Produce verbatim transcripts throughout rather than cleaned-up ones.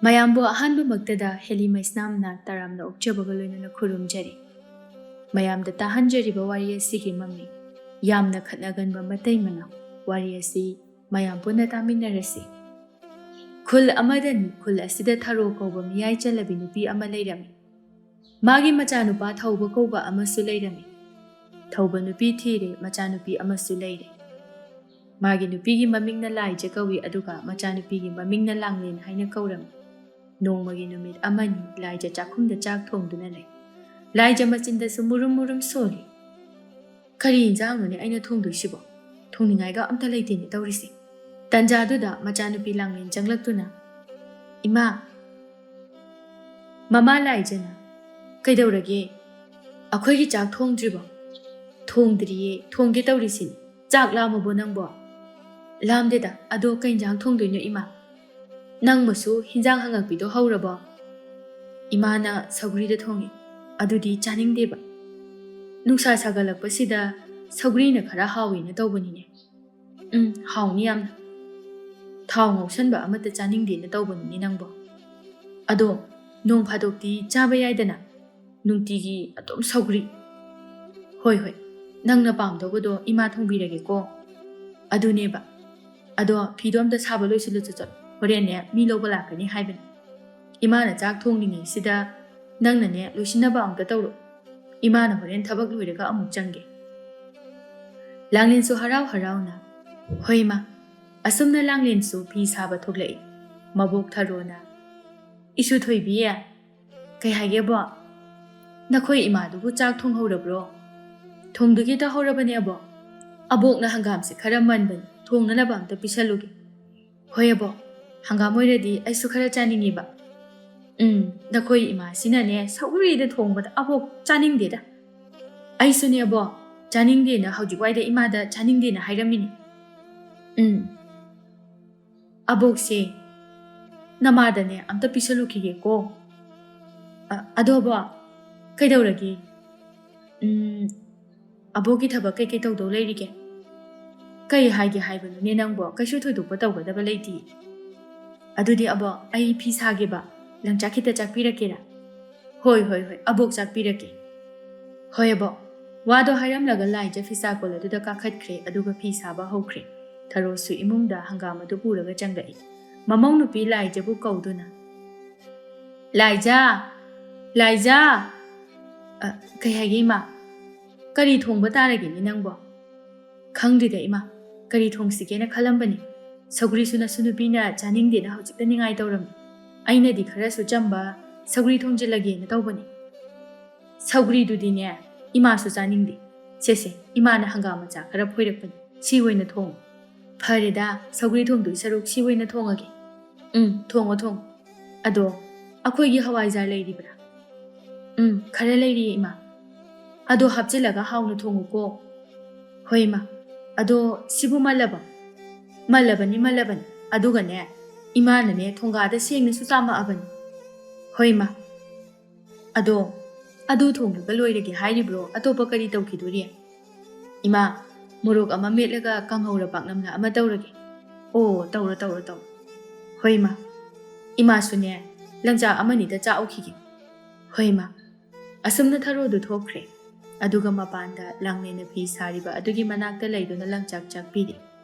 ꯃꯌꯥꯝꯕꯨ ꯑꯍꯥꯟꯕꯃꯛꯇꯗ ꯍꯦꯂꯤ ꯃꯩꯁꯅꯥꯝꯅ ꯇꯔꯥꯝꯅ ꯑꯣꯛꯆꯕꯒ ꯂꯣꯏꯅꯅ ꯈꯨꯔꯨꯝꯖꯔꯤ꯫ ꯃꯌꯥꯝꯗ ꯇꯥꯍꯟꯖꯔꯤꯕ ꯋꯥꯔꯤ ꯑꯁꯤꯒꯤ ꯃꯃꯤꯡ ꯌꯥꯝꯅ ꯈꯠꯅꯒꯟꯕ ꯃꯇꯩ ꯃꯅꯥꯎ꯫ ꯋꯥꯔꯤ ꯑꯁꯤ ꯃꯌꯥꯝ ꯄꯨꯟꯅ ꯇꯥꯃꯤꯟꯅꯔꯁꯤ꯫ ꯈꯨꯜ ꯑꯃꯗꯅꯤ꯫ ꯈꯨꯜ ꯑꯁꯤꯗ ꯊꯔꯣ ꯀꯧꯕ ꯃꯤꯌꯥꯏ ꯆꯜꯂꯕꯤ ꯅꯨꯄꯤ ꯑꯃ ꯂꯩꯔꯝꯃꯤ꯫ ꯃꯥꯒꯤ ꯃꯆꯥꯅꯨꯄꯥ ꯊꯧꯕ ꯀꯧꯕ ꯑꯃꯁꯨ ꯂꯩꯔꯝꯃꯤ꯫ ꯊꯧꯕ ꯅꯨꯄꯤ ꯊꯤꯔꯦ, ꯃꯆꯥꯅꯨꯄꯤ ꯑꯃꯁꯨ ꯂꯩꯔꯦ꯫ ꯃꯥꯒꯤ ꯅꯨꯄꯤꯒꯤ ꯃꯃꯤꯡꯅ ꯂꯥꯏꯖ ꯀꯧꯏ, ꯑꯗꯨꯒ ꯃꯆꯥꯅꯨꯄꯤꯒꯤ ꯃꯃꯤꯡꯅ ꯂꯥꯡꯂꯦꯟ ꯍꯥꯏꯅ ꯀꯧꯔꯝꯃꯤ꯫ ꯅꯣꯡꯃꯒꯤ ꯅꯨꯃꯤꯠ ꯑꯃꯅꯤ ꯂꯥꯏꯖ ꯆꯥꯛꯈꯨꯝꯗ ꯆꯥꯛ ꯊꯣꯡꯗꯨꯅ ꯂꯩ꯫ ꯂꯥꯏꯖ ꯃꯆꯤꯟꯗꯁꯨ ꯃꯨꯔꯨꯝ ꯃꯨꯔꯨꯝ ꯁꯣꯜꯂꯤ꯫ "ꯀꯔꯤ ꯏꯟꯖꯥꯡꯅꯣꯅꯦ ꯑꯩꯅ ꯊꯣꯡꯗꯣꯏꯁꯤꯕꯣ? ꯊꯣꯡꯅꯤꯡꯉꯥꯏꯒ ꯑꯝꯇ ꯂꯩꯇꯦꯅꯦ ꯇꯧꯔꯤꯁꯦ"꯫ ꯇꯟꯖꯥꯗꯨꯗ ꯃꯆꯥꯅꯨꯄꯤ ꯂꯥꯡꯂꯦꯟ ꯆꯪꯂꯛꯇꯨꯅ, "ꯏꯃꯥ"꯫ ꯃꯃꯥ ꯂꯥꯏꯖꯅ, "ꯀꯩꯗꯧꯔꯒꯦ? ꯑꯩꯈꯣꯏꯒꯤ ꯆꯥꯛ ꯊꯣꯡꯗ꯭ꯔꯤꯕꯣ?" "ꯊꯣꯡꯗ꯭ꯔꯤꯌꯦ, ꯊꯣꯡꯒꯦ ꯇꯧꯔꯤꯁꯤꯅꯤ꯫ ꯆꯥꯛ ꯂꯥꯝꯃꯕꯣ ꯅꯪꯕꯣ?" "ꯂꯥꯝꯗꯦꯗ, ꯑꯗꯣ ꯀꯩ ꯏꯟꯖꯥꯡ ꯊꯣꯡꯗꯣꯏꯅꯣ ꯏꯃꯥ?" "ꯅꯪꯃꯁꯨ ꯍꯤꯟꯖꯥꯡ ꯍꯪꯉꯛꯄꯤꯗꯣ ꯍꯧꯔꯕꯣ?" "ꯏꯃꯥꯅ ꯁꯧꯒ꯭ꯔꯤꯗ ꯊꯣꯡꯉꯤ, ꯑꯗꯨꯗꯤ ꯆꯥꯅꯤꯡꯗꯦꯕ꯫ ꯅꯨꯡꯁꯥ ꯁꯥꯒꯠꯂꯛꯄꯁꯤꯗ ꯁꯧꯒ꯭ꯔꯤꯅ ꯈꯔ ꯍꯥꯎꯋꯦꯅ ꯇꯧꯕꯅꯤꯅꯦ"꯫ "ꯎꯝ, ꯍꯥꯎꯅꯤ ꯌꯥꯝꯅ꯫ ꯊꯥꯎ ꯉꯧꯁꯟꯕ ꯑꯃꯠꯇ ꯆꯥꯅꯤꯡꯗꯦꯅ ꯇꯧꯕꯅꯤꯅꯦ ꯅꯪꯕꯣ꯫ ꯑꯗꯣ ꯅꯣꯡ ꯐꯥꯗꯣꯛꯇꯤ ꯆꯥꯕ ꯌꯥꯏꯗꯅ, ꯅꯨꯡꯇꯤꯒꯤ ꯑꯗꯨꯝ ꯁꯧꯒ꯭ꯔꯤ"꯫ "ꯍꯣꯏ, ꯍꯣꯏ, ꯅꯪꯅ ꯄꯥꯝꯗꯧꯕꯗꯣ ꯏꯃꯥ ꯊꯣꯡꯕꯤꯔꯒꯦꯀꯣ"꯫ "ꯑꯗꯨꯅꯦꯕ꯫ ꯑꯗꯣ ꯐꯤꯗꯣ ꯑꯝꯇ ꯁꯥꯕ ꯂꯣꯏꯁꯤꯜꯂꯨ ꯆꯠ ꯆꯠ, ꯍꯣꯔꯦꯟꯅꯦ ꯃꯤ ꯂꯧꯕ ꯂꯥꯛꯀꯅꯤ ꯍꯥꯏꯕꯅꯤ꯫ ꯏꯃꯥꯅ ꯆꯥꯛ ꯊꯣꯡꯂꯤꯉꯩꯁꯤꯗ ꯅꯪꯅꯅꯦ ꯂꯣꯏꯁꯤꯟꯅꯕ ꯑꯝꯇ ꯇꯧꯔꯣ꯫ ꯏꯃꯥꯅ ꯍꯣꯔꯦꯟ ꯊꯕꯛ ꯂꯣꯏꯔꯒ ꯑꯃꯨꯛ ꯆꯪꯒꯦ"꯫ ꯂꯥꯡꯂꯦꯟꯁꯨ ꯍꯔꯥꯎ ꯍꯔꯥꯎꯅ, "ꯍꯣꯏ ꯏꯃꯥ"꯫ ꯑꯁꯨꯝꯅ ꯂꯥꯡꯂꯦꯟꯁꯨ ꯐꯤ ꯁꯥꯕ ꯊꯣꯛꯂꯛꯏ꯫ ꯃꯕꯣꯛ ꯊꯔꯣꯅ, "ꯏꯁꯨ ꯊꯣꯏꯕꯤ"꯫ "ꯀꯩ ꯍꯥꯏꯒꯦꯕꯣ?" "ꯅꯈꯣꯏ ꯏꯃꯥꯗꯨꯕꯨ ꯆꯥꯛ ꯊꯣꯡꯍꯧꯔꯕ꯭ꯔꯣ?" "ꯊꯣꯡꯗꯨꯒꯤ ꯇꯧꯍꯧꯔꯕꯅꯦ ꯑꯕꯣꯛ꯫ ꯑꯕꯣꯛꯅ ꯍꯪꯒꯥꯝꯁꯦ ꯈꯔ ꯃꯟꯕꯅꯤ, ꯊꯣꯡꯅꯅꯕ ꯑꯝꯇ ꯄꯤꯁꯜꯂꯨꯒꯦ"꯫ "ꯍꯣꯏ ꯑꯕꯣꯛ, ꯍꯪꯒꯥꯝ ꯑꯣꯏꯔꯗꯤ ꯑꯩꯁꯨ ꯈꯔ ꯆꯥꯅꯤꯡꯉꯦꯕ"꯫ "ꯎꯝ, ꯅꯈꯣꯏ ꯏꯃꯥꯁꯤꯅꯅꯦ ꯁꯧꯒ꯭ꯔꯤꯗ ꯊꯣꯡꯕꯗ ꯑꯕꯣꯛ ꯆꯥꯅꯤꯡꯗꯦꯗ"꯫ "ꯑꯩꯁꯨꯅꯦ ꯑꯕꯣꯛ, ꯆꯥꯅꯤꯡꯗꯦꯅ ꯍꯧꯖꯤꯛ ꯋꯥꯏꯗ ꯏꯃꯥꯗ ꯆꯥꯅꯤꯡꯗꯦꯅ ꯍꯥꯏꯔꯝꯃꯤꯅꯤ"꯫ "ꯎꯝ, ꯑꯕꯣꯛꯁꯦ ꯅꯃꯥꯗꯅꯦ ꯑꯝꯇ ꯄꯤꯁꯜꯂꯨꯈꯤꯒꯦꯀꯣ"꯫ "ꯑ-, ꯑꯗꯣ ꯑꯕꯣꯛ, ꯀꯩꯗꯧꯔꯒꯦ?" "ꯎꯝ, ꯑꯕꯣꯛꯀꯤ ꯊꯕꯛ ꯀꯩꯀꯩ ꯇꯧꯗꯧ ꯂꯩꯔꯤꯒꯦ?" "ꯀꯩ ꯍꯥꯏꯒꯦ ꯍꯥꯏꯕꯅꯣꯅꯦ ꯅꯪꯕꯣ? ꯀꯩꯁꯨ ꯊꯣꯏꯗꯣꯛꯄ ꯇꯧꯒꯗꯕ ꯂꯩꯇꯦ"꯫ "ꯑꯗꯨꯗꯤ ꯑꯕꯣꯛ, ꯑꯩ ꯐꯤ ꯁꯥꯒꯦꯕ, ꯂꯪꯆꯥꯛ ꯈꯤꯇ ꯆꯥꯛꯄꯤꯔꯛꯀꯦꯔꯥ?" "ꯍꯣꯏ, ꯍꯣꯏ, ꯍꯣꯏ, ꯑꯕꯣꯛ ꯆꯥꯛꯄꯤꯔꯛꯀꯦ꯫" "ꯍꯣꯏ ꯑꯕꯣꯛ꯫" ꯋꯥꯗꯣ ꯍꯥꯏꯔꯝꯂꯒ ꯂꯥꯏꯖ ꯐꯤꯁꯥꯀꯣꯜ ꯑꯗꯨꯗ ꯀꯥꯈꯠꯈ꯭ꯔꯦ, ꯑꯗꯨꯒ ꯐꯤ ꯁꯥꯕ ꯍꯧꯈ꯭ꯔꯦ꯫ ꯊꯔꯣꯁꯨ ꯏꯃꯨꯡꯗ ꯍꯪꯒꯥꯝ ꯑꯗꯨ ꯄꯨꯔꯒ ꯆꯪꯂꯛꯏ꯫ ꯃꯃꯧ ꯅꯨꯄꯤ ꯂꯥꯏꯖꯕꯨ ꯀꯧꯗꯨꯅ, "ꯂꯥꯏꯖ! ꯂꯥꯏꯖ!" "ꯑ, ꯀꯩ ꯍꯥꯏꯒꯦ ꯏꯃꯥ? ꯀꯔꯤ ꯊꯣꯡꯕ ꯇꯥꯔꯒꯦꯅꯦ ꯅꯪꯕꯣ?" "ꯈꯪꯗꯦꯗ ꯏꯃꯥ, ꯀꯔꯤ ꯊꯣꯡꯁꯤꯒꯦꯅ ꯈꯜꯂꯝꯕꯅꯤ꯫ ꯁꯧꯒ꯭ꯔꯤꯁꯨ ꯅꯁꯨ ꯅꯨꯄꯤꯅ ꯆꯥꯅꯤꯡꯗꯦꯅ ꯍꯧꯖꯤꯛꯇ ꯅꯤꯡꯉꯥꯏ ꯇꯧꯔꯝꯃꯤ꯫ ꯑꯩꯅꯗꯤ ꯈꯔꯁꯨ ꯆꯝꯕ ꯁꯧꯒ꯭ꯔꯤ ꯊꯣꯡꯖꯤꯜꯂꯒꯦꯅ ꯇꯧꯕꯅꯤ꯫" "ꯁꯧꯒ꯭ꯔꯤꯗꯨꯗꯤꯅꯦ, ꯏꯃꯥꯁꯨ ꯆꯥꯅꯤꯡꯗꯦ꯫ ꯁꯦ ꯁꯦ, ꯏꯃꯥꯅ ꯍꯪꯒꯥꯝ ꯃꯆꯥ ꯈꯔ ꯐꯣꯏꯔꯛꯄꯅꯤ, ꯁꯤ ꯑꯣꯏꯅ ꯊꯣꯡꯉꯨ꯫" "ꯐꯔꯦꯗ, ꯁꯧꯒ꯭ꯔꯤ ꯊꯣꯡꯗꯣꯏ ꯁꯔꯨꯛ ꯁꯤ ꯑꯣꯏꯅ ꯊꯣꯡꯉꯒꯦ꯫" "ꯎꯝ, ꯊꯣꯡꯉꯣ ꯊꯣꯡꯉꯣ꯫ ꯑꯗꯣ ꯑꯩꯈꯣꯏꯒꯤ ꯍꯋꯥꯏꯖꯥꯔ ꯂꯩꯔꯤꯕ꯭ꯔꯥ?" "ꯎꯝ, ꯈꯔ ꯂꯩꯔꯤꯌꯦ ꯏꯃꯥ꯫" "ꯑꯗꯣ ꯍꯥꯞꯆꯤꯜꯂꯒ ꯍꯥꯎꯅ ꯊꯣꯡꯉꯨꯀꯣ꯫" "ꯍꯣꯏ ꯏꯃꯥ꯫ ꯑꯗꯣ ꯁꯤꯕꯨ ꯃꯜꯂꯕꯣ?" "ꯃꯜꯂꯕꯅꯤ, ꯃꯜꯂꯕꯅꯤ꯫ ꯑꯗꯨꯒꯅꯦ, ꯏꯃꯥꯅꯅꯦ ꯊꯣꯡꯒꯥꯗ ꯁꯦꯡꯅꯁꯨ ꯆꯥꯝꯃꯛꯑꯕꯅꯤ꯫" "ꯍꯣꯏ ꯏꯃꯥ꯫ ꯑꯗꯣ ꯑꯗꯨ ꯊꯣꯡꯂꯒ ꯂꯣꯏꯔꯒꯦ ꯍꯥꯏꯔꯤꯕ꯭ꯔꯣ? ꯑꯇꯣꯞꯄ ꯀꯔꯤ ꯇꯧꯈꯤꯗꯣꯔꯤ?" "ꯏꯃꯥ, ꯃꯣꯔꯣꯛ ꯑꯃ ꯃꯦꯠꯂꯒ ꯀꯥꯡꯍꯧꯔ ꯄꯥꯛꯅꯝꯂ ꯑꯃ ꯇꯧꯔꯒꯦ꯫" "ꯑꯣ, ꯇꯧꯔꯣ, ꯇꯧꯔꯣ, ꯇꯧꯔꯣ꯫" "ꯍꯣꯏ ꯏꯃꯥ꯫" "ꯏꯃꯥꯁꯨꯅꯦ, ꯂꯪꯆꯥꯛ ꯑꯃꯅꯤꯗ ꯆꯥꯛꯎꯈꯤꯒꯦ꯫" "ꯍꯣꯏ ꯏꯃꯥ꯫" ꯑꯁꯨꯝꯅ ꯊꯔꯣꯗꯨ ꯊꯣꯛꯈ꯭ꯔꯦ꯫ ꯑꯗꯨꯒ ꯃꯄꯥꯟꯗ ꯂꯥꯡꯂꯦꯟꯅ ꯐꯤ ꯁꯥꯔꯤꯕ ꯑꯗꯨꯒꯤ ꯃꯅꯥꯛꯇ ꯂꯩꯗꯨꯅ ꯂꯪꯆꯥꯛ ꯆꯥꯛꯄꯤꯔꯤ,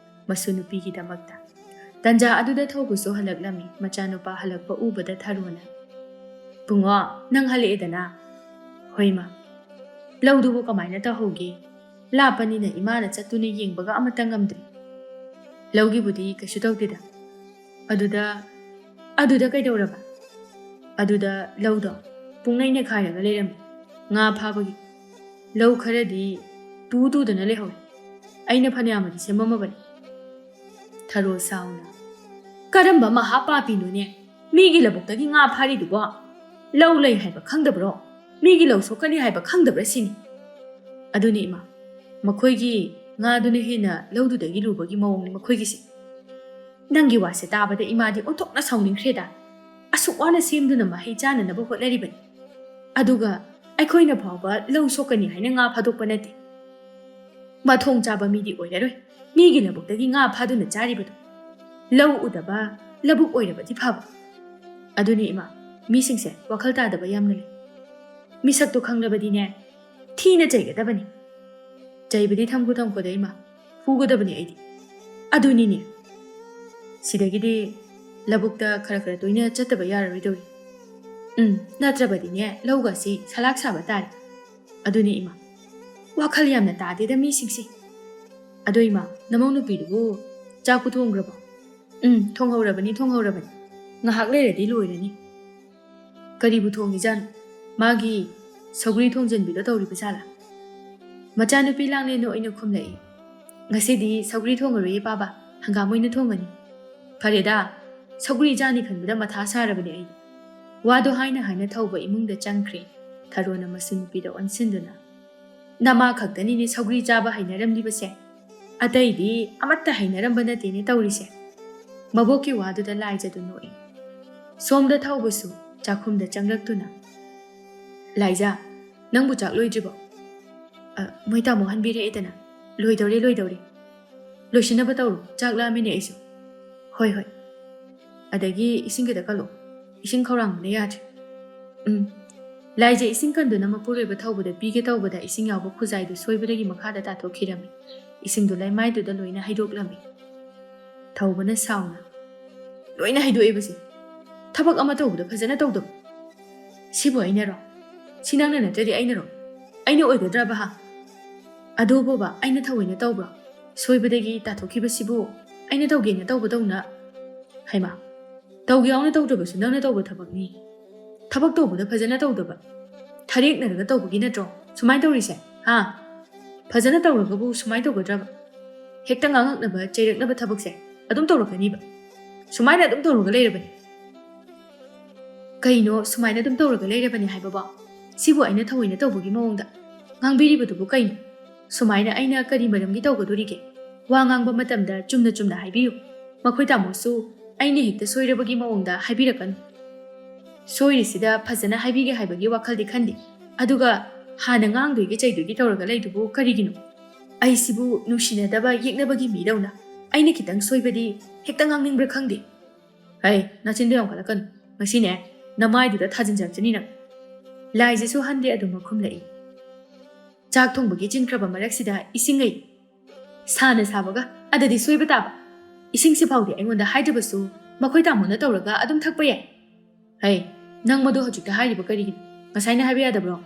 ꯃꯁꯨ ꯅꯨꯄꯤꯒꯤꯗꯃꯛꯇ꯫ ꯇꯟꯖꯥ ꯑꯗꯨꯗ ꯊꯧꯕꯁꯨ ꯍꯜꯂꯛꯂꯝꯃꯤ꯫ ꯃꯆꯥꯅꯨꯄꯥ ꯍꯜꯂꯛꯄ ꯎꯕꯗ ꯊꯔꯣꯅ, "ꯕꯨꯡꯉꯣ, ꯅꯪ ꯍꯜꯂꯛꯑꯦꯗꯅ?" "ꯍꯣꯏ ꯃꯥ꯫" "ꯂꯧꯗꯨꯕꯨ ꯀꯃꯥꯏꯅ ꯇꯧꯍꯧꯒꯦ? ꯂꯥꯞꯄꯅꯤꯅ ꯏꯃꯥꯅ ꯆꯠꯇꯨꯅ ꯌꯦꯡꯕꯒ ꯑꯃꯠꯇ ꯉꯝꯗ꯭ꯔꯤ꯫" "ꯂꯧꯒꯤꯕꯨꯗꯤ ꯀꯩꯁꯨ ꯇꯧꯗꯦꯗ꯫ ꯑꯗꯨꯗ, ꯑꯗꯨꯗ ꯀꯩꯗꯧꯔꯕ?" "ꯑꯗꯨꯗ ꯂꯧꯗꯣ ꯄꯨꯡꯅꯩ ꯅꯩꯈꯥꯏꯔꯒ ꯂꯩꯔꯝꯃꯤ꯫ ꯉꯥ ꯐꯥꯕꯒꯤ ꯂꯧ ꯈꯔꯗꯤ ꯇꯨ ꯇꯨꯗꯅ ꯂꯩꯍꯧꯔꯦ꯫ ꯑꯩꯅ ꯐꯅꯌꯥꯝꯗꯤ ꯁꯦꯝꯃꯝꯃꯕꯅꯤ꯫" ꯊꯔꯣ ꯁꯥꯎꯅ, "ꯀꯔꯝꯕ ꯃꯍꯥ ꯄꯥꯄꯤꯅꯣꯅꯦ? ꯃꯤꯒꯤ ꯂꯧꯕꯨꯛꯇꯒꯤ ꯉꯥ ꯐꯥꯔꯤꯗꯨꯕꯣ? ꯂꯧ ꯂꯩ ꯍꯥꯏꯕ ꯈꯪꯗꯕ꯭ꯔꯣ? ꯃꯤꯒꯤ ꯂꯧ ꯁꯣꯛꯀꯅꯤ ꯍꯥꯏꯕ ꯈꯪꯗꯕ꯭ꯔꯥ ꯁꯤꯅꯤ?" "ꯑꯗꯨꯅꯤ ꯏꯃꯥ, ꯃꯈꯣꯏꯒꯤ ꯉꯥꯗꯨꯅ ꯍꯦꯟꯅ ꯂꯧꯗꯨꯗꯒꯤ ꯂꯨꯕꯒꯤ ꯃꯑꯣꯡꯅꯤ ꯃꯈꯣꯏꯒꯤꯁꯦ꯫" ꯅꯪꯒꯤ ꯋꯥꯁꯦ ꯇꯥꯕꯗ ꯏꯃꯥꯗꯤ ꯑꯣꯟꯊꯣꯛꯅ ꯁꯥꯎꯅꯤꯡꯈ꯭ꯔꯦꯗ꯫ ꯑꯁꯨꯛ ꯋꯥꯅ ꯁꯦꯝꯗꯨꯅ ꯃꯍꯩ ꯆꯥꯅꯅꯕ ꯍꯣꯠꯅꯔꯤꯕꯅꯤ, ꯑꯗꯨꯒ ꯑꯩꯈꯣꯏꯅ ꯐꯥꯎꯕ ꯂꯧ ꯁꯣꯛꯀꯅꯤ ꯍꯥꯏꯅ ꯉꯥ ꯐꯥꯗꯣꯛꯄ ꯅꯠꯇꯦ꯫ ꯃꯊꯣꯡ ꯆꯥꯕ ꯃꯤꯗꯤ ꯑꯣꯏꯔꯔꯣꯏ, ꯃꯤꯒꯤ ꯂꯧꯕꯨꯛꯇꯒꯤ ꯉꯥ ꯐꯥꯗꯨꯅ ꯆꯥꯔꯤꯕꯗꯣ꯫ ꯂꯧ ꯎꯗꯕ ꯂꯧꯕꯨꯛ ꯑꯣꯏꯔꯕꯗꯤ ꯐꯕ꯫ ꯑꯗꯨꯅꯤ ꯏꯃꯥ, ꯃꯤꯁꯤꯡꯁꯦ ꯋꯥꯈꯜ ꯇꯥꯗꯕ ꯌꯥꯝꯅ ꯂꯩ꯫ ꯃꯤꯁꯛꯇꯣ ꯈꯪꯂꯕꯗꯤꯅꯦ, ꯊꯤꯅ ꯆꯩꯒꯗꯕꯅꯤ꯫ ꯆꯩꯕꯗꯤ ꯊꯝꯈꯣ ꯊꯝꯈꯣꯗ ꯏꯃꯥ, ꯐꯨꯒꯗꯕꯅꯤ ꯑꯩꯗꯤ꯫ ꯑꯗꯨꯅꯤꯅꯦ, ꯁꯤꯗꯒꯤꯗꯤ ꯂꯧꯕꯨꯛꯇ ꯈꯔ ꯈꯔ ꯇꯣꯏꯅ ꯆꯠꯇꯕ ꯌꯥꯔꯔꯣꯏꯗꯧꯔꯤ꯫ ꯎꯝ, ꯅꯠꯇ꯭ꯔꯕꯗꯤꯅꯦ, ꯂꯧꯒꯁꯤ ꯁꯂꯥꯛ ꯁꯥꯕ ꯇꯥꯔꯦ꯫ ꯑꯗꯨꯅꯦ ꯏꯃꯥ, ꯋꯥꯈꯜ ꯌꯥꯝꯅ ꯇꯥꯗꯦꯗ ꯃꯤꯁꯤꯡꯁꯦ꯫ ꯑꯗꯣ ꯏꯃꯥ, ꯅꯃꯧ ꯅꯨꯄꯤꯗꯨꯕꯨ ꯆꯥꯛꯄꯨ ꯊꯣꯡꯈ꯭ꯔꯕꯣ? ꯎꯝ, ꯊꯣꯡꯍꯧꯔꯕꯅꯤ, ꯊꯣꯡꯍꯧꯔꯕꯅꯤ꯫ ꯉꯥꯏꯍꯥꯛ ꯂꯩꯔꯗꯤ ꯂꯣꯏꯔꯅꯤ꯫ ꯀꯔꯤꯕꯨ ꯊꯣꯡꯉꯤꯖꯥꯠꯅꯣ? ꯃꯥꯒꯤ ꯁꯧꯒ꯭ꯔꯤ ꯊꯣꯡꯖꯟꯕꯤꯗꯣ ꯇꯧꯔꯤꯕ ꯖꯥꯠꯂꯥ? ꯃꯆꯥꯅꯨꯄꯤ ꯂꯥꯡꯂꯦꯟꯅ ꯑꯣꯏꯅ ꯈꯨꯝꯂꯛꯏ꯫ "ꯉꯁꯤꯗꯤ ꯁꯧꯒ꯭ꯔꯤ ꯊꯣꯡꯉꯔꯣꯏꯌꯦ ꯄꯥꯕ, ꯍꯪꯒꯥꯝ ꯑꯣꯏꯅ ꯊꯣꯡꯒꯅꯤ꯫ ꯐꯔꯦꯗ, ꯁꯧꯒ꯭ꯔꯤ ꯆꯥꯅꯤ ꯈꯟꯕꯗ ꯃꯊꯥ ꯁꯥꯔꯕꯅꯦ ꯑꯩ꯫" ꯋꯥꯗꯣ ꯍꯥꯏꯅ ꯍꯥꯏꯅ ꯊꯧꯕ ꯏꯃꯨꯡꯗ ꯆꯪꯈ꯭ꯔꯦ, ꯊꯔꯣꯅ ꯃꯁꯨ ꯅꯨꯄꯤꯗ ꯑꯣꯟꯁꯤꯟꯗꯨꯅ꯫ "ꯅꯃꯥ ꯈꯛꯇꯅꯤꯅꯦ ꯁꯧꯒ꯭ꯔꯤ ꯆꯥꯕ ꯍꯩꯅꯔꯝꯂꯤꯕꯁꯦ, ꯑꯇꯩꯗꯤ ꯑꯃꯠꯇ ꯍꯩꯅꯔꯝꯕ ꯅꯠꯇꯦꯅꯦ ꯇꯧꯔꯤꯁꯦ꯫" ꯃꯕꯣꯛꯀꯤ ꯋꯥꯗꯨꯗ ꯂꯥꯏꯖꯗꯨ ꯅꯣꯛꯏ꯫ ꯁꯣꯝꯗ ꯊꯧꯕꯁꯨ ꯆꯥꯛꯈꯨꯝꯗ ꯆꯪꯂꯛꯇꯨꯅ, "ꯂꯥꯏꯖꯥ, ꯅꯪꯕꯨ ꯆꯥꯛ ꯂꯣꯏꯗ꯭ꯔꯤꯕꯣ?" "ꯑ, ꯃꯣꯏ ꯇꯥꯃꯣ ꯍꯟꯕꯤꯔꯛꯑꯦꯗꯅ, ꯂꯣꯏꯗꯧꯔꯦ, ꯂꯣꯏꯗꯧꯔꯦ꯫ ꯂꯣꯏꯁꯤꯟꯅꯕ ꯇꯧꯔꯣ, ꯆꯥꯛ ꯂꯥꯝꯃꯤꯅꯦ ꯑꯩꯁꯨ꯫" "ꯍꯣꯏ, ꯍꯣꯏ꯫ ꯑꯗꯒꯤ ꯏꯁꯤꯡ ꯈꯤꯇ ꯀꯜꯂꯣ, ꯏꯁꯤꯡ ꯈꯧꯔꯥꯡꯕꯅ ꯌꯥꯗ꯭ꯔꯦ꯫" "ꯎꯝ꯫ ꯂꯥꯏꯖꯥ ꯏꯁꯤꯡ ꯀꯟꯗꯨꯅ ꯃꯄꯨꯔꯣꯏꯕ ꯊꯧꯕꯗ ꯄꯤꯒꯦ ꯇꯧꯕꯗ ꯏꯁꯤꯡ ꯌꯥꯎꯕ ꯈꯨꯖꯥꯏꯗꯨ ꯁꯣꯏꯕꯗꯒꯤ ꯃꯈꯥꯗ ꯇꯥꯊꯣꯛꯈꯤꯔꯝꯃꯤ꯫ ꯏꯁꯤꯡꯗꯨ ꯂꯩꯃꯥꯏꯗꯨꯗ ꯂꯣꯏꯅ ꯍꯩꯗꯣꯛꯂꯝꯃꯤ꯫" ꯊꯧꯕꯅ ꯁꯥꯎꯅ, "ꯂꯣꯏꯅ ꯍꯩꯗꯣꯛꯑꯦꯕꯁꯦ꯫ ꯊꯕꯛ ꯑꯃ ꯇꯧꯕꯗ ꯐꯖꯅ ꯇꯧꯗꯕ꯫ ꯁꯤꯕꯨ ꯑꯩꯅꯔꯣ? ꯁꯤ ꯅꯪꯅ ꯅꯠꯇ꯭ꯔꯗꯤ ꯑꯩꯅꯔꯣ? ꯑꯩꯅ ꯑꯣꯏꯒꯗ꯭ꯔꯕ ꯍꯥ? ꯑꯗꯨꯕꯣꯕ ꯑꯩꯅ ꯊꯑꯣꯏꯅ ꯇꯧꯕ꯭ꯔꯣ? ꯁꯣꯏꯕꯗꯒꯤ ꯇꯥꯊꯣꯛꯈꯤꯕꯁꯤꯕꯨ ꯑꯩꯅ ꯇꯧꯒꯦꯅ ꯇꯧꯕꯗꯧꯅ? ꯍꯩꯃꯥ, ꯇꯧꯒꯦ ꯌꯥꯎꯅ ꯇꯧꯗ꯭ꯔꯕꯁꯨ ꯅꯪꯅ ꯇꯧꯕ ꯊꯕꯛꯅꯤ꯫ ꯊꯕꯛ ꯇꯧꯕꯗ ꯐꯖꯅ ꯇꯧꯗꯕ, ꯊꯔꯦꯛꯅꯔꯒ ꯇꯧꯕꯒꯤ ꯅꯠꯇ꯭ꯔꯣ ꯁꯨꯃꯥꯏꯅ ꯇꯧꯔꯤꯁꯦ? ꯍꯥ? ꯐꯖꯅ ꯇꯧꯔꯒꯕꯨ ꯁꯨꯃꯥꯏꯅ ꯇꯧꯒꯗ꯭ꯔꯕ? ꯍꯦꯛꯇ ꯉꯥꯡꯉꯛꯅꯕ, ꯆꯩꯔꯛꯅꯕ ꯊꯕꯛꯁꯦ ꯑꯗꯨꯝ ꯇꯧꯔꯛꯀꯅꯤꯕ꯫ ꯁꯨꯃꯥꯏꯅ ꯑꯗꯨꯝ ꯇꯧꯔꯒ ꯂꯩꯔꯕꯅꯤ꯫" "ꯀꯩꯅꯣ ꯁꯨꯃꯥꯏꯅ ꯑꯗꯨꯝ ꯇꯧꯔꯒ ꯂꯩꯔꯕꯅꯤ ꯍꯥꯏꯕꯕꯣ? ꯁꯤꯕꯨ ꯑꯩꯅ ꯊꯑꯣꯏꯅ ꯇꯧꯕꯒꯤ ꯃꯑꯣꯡꯗ ꯉꯥꯡꯕꯤꯔꯤꯕꯗꯨꯕꯨ ꯀꯩꯅꯣ? ꯁꯨꯃꯥꯏꯅ ꯑꯩꯅ ꯀꯔꯤ ꯃꯔꯝꯒꯤ ꯇꯧꯒꯗꯣꯔꯤꯒꯦ? ꯋꯥ ꯉꯥꯡꯕ ꯃꯇꯝꯗ ꯆꯨꯝꯅ ꯆꯨꯝꯅ ꯍꯥꯏꯕꯤꯌꯨ꯫ ꯃꯈꯣꯏ ꯇꯥꯃꯣꯁꯨ ꯑꯩꯅ ꯍꯦꯛꯇ ꯁꯣꯏꯔꯕꯒꯤ ꯃꯑꯣꯡꯗ ꯍꯥꯏꯕꯤꯔꯛꯀꯅꯨ꯫ ꯁꯣꯏꯔꯤꯁꯤꯗ ꯐꯖꯅ ꯍꯥꯏꯕꯤꯒꯦ ꯍꯥꯏꯕꯒꯤ ꯋꯥꯈꯜꯗꯤ ꯈꯟꯗꯦ꯫ ꯑꯗꯨꯒ ꯍꯥꯟꯅ ꯉꯥꯡꯗꯣꯏꯒꯤ ꯆꯩꯗꯣꯏꯒꯤ ꯇꯧꯔꯒ ꯂꯩꯗꯨꯕꯨ ꯀꯔꯤꯒꯤꯅꯣ? ꯑꯩꯁꯤꯕꯨ ꯅꯨꯡꯁꯤꯅꯗꯕ ꯌꯦꯛꯅꯕꯒꯤ ꯃꯤꯗꯧꯅ ꯑꯩꯅ ꯈꯤꯇꯪ ꯁꯣꯏꯕꯗꯤ ꯍꯦꯛꯇ ꯉꯥꯡꯅꯤꯡꯕ꯭ꯔꯥ ꯈꯪꯗꯦ꯫" ꯍꯩ, ꯅꯆꯤꯟꯗꯣ ꯌꯥꯝ ꯀꯜꯂꯛꯀꯅꯨ꯫ ꯉꯁꯤꯅꯦ, ꯅꯃꯥꯏꯗꯨꯗ ꯊꯥꯖꯤꯟꯖꯔꯛꯆꯅꯤ ꯅꯪ꯫ ꯂꯥꯏꯁꯤꯁꯨ ꯍꯟꯗꯦ ꯑꯗꯨꯝ ꯃꯈꯨꯝ ꯂꯛꯏ꯫ ꯆꯥꯛ ꯊꯣꯡꯕꯒꯤ ꯆꯤꯟꯈ꯭ꯔꯕ ꯃꯔꯛꯁꯤꯗ ꯏꯁꯤꯡ ꯂꯩ꯫ ꯁꯥꯅ ꯁꯥꯕꯒ ꯑꯗꯗꯤ ꯁꯣꯏꯕ ꯇꯥꯕ꯫ ꯏꯁꯤꯡꯁꯤ ꯐꯥꯎꯗꯤ ꯑꯩꯉꯣꯟꯗ ꯍꯥꯏꯗ꯭ꯔꯕꯁꯨ ꯃꯈꯣꯏ ꯇꯥꯃꯣꯅ ꯇꯧꯔꯒ ꯑꯗꯨꯝ ꯊꯛꯄ ꯌꯥꯏ꯫ ꯍꯩ, ꯅꯪ ꯃꯗꯨ ꯍꯧꯖꯤꯛꯇ ꯍꯥꯏꯔꯤꯕ ꯀꯔꯤꯒꯤꯅꯣ? ꯉꯁꯥꯏꯅ ꯍꯥꯏꯕ ꯌꯥꯗꯕ꯭ꯔꯣ?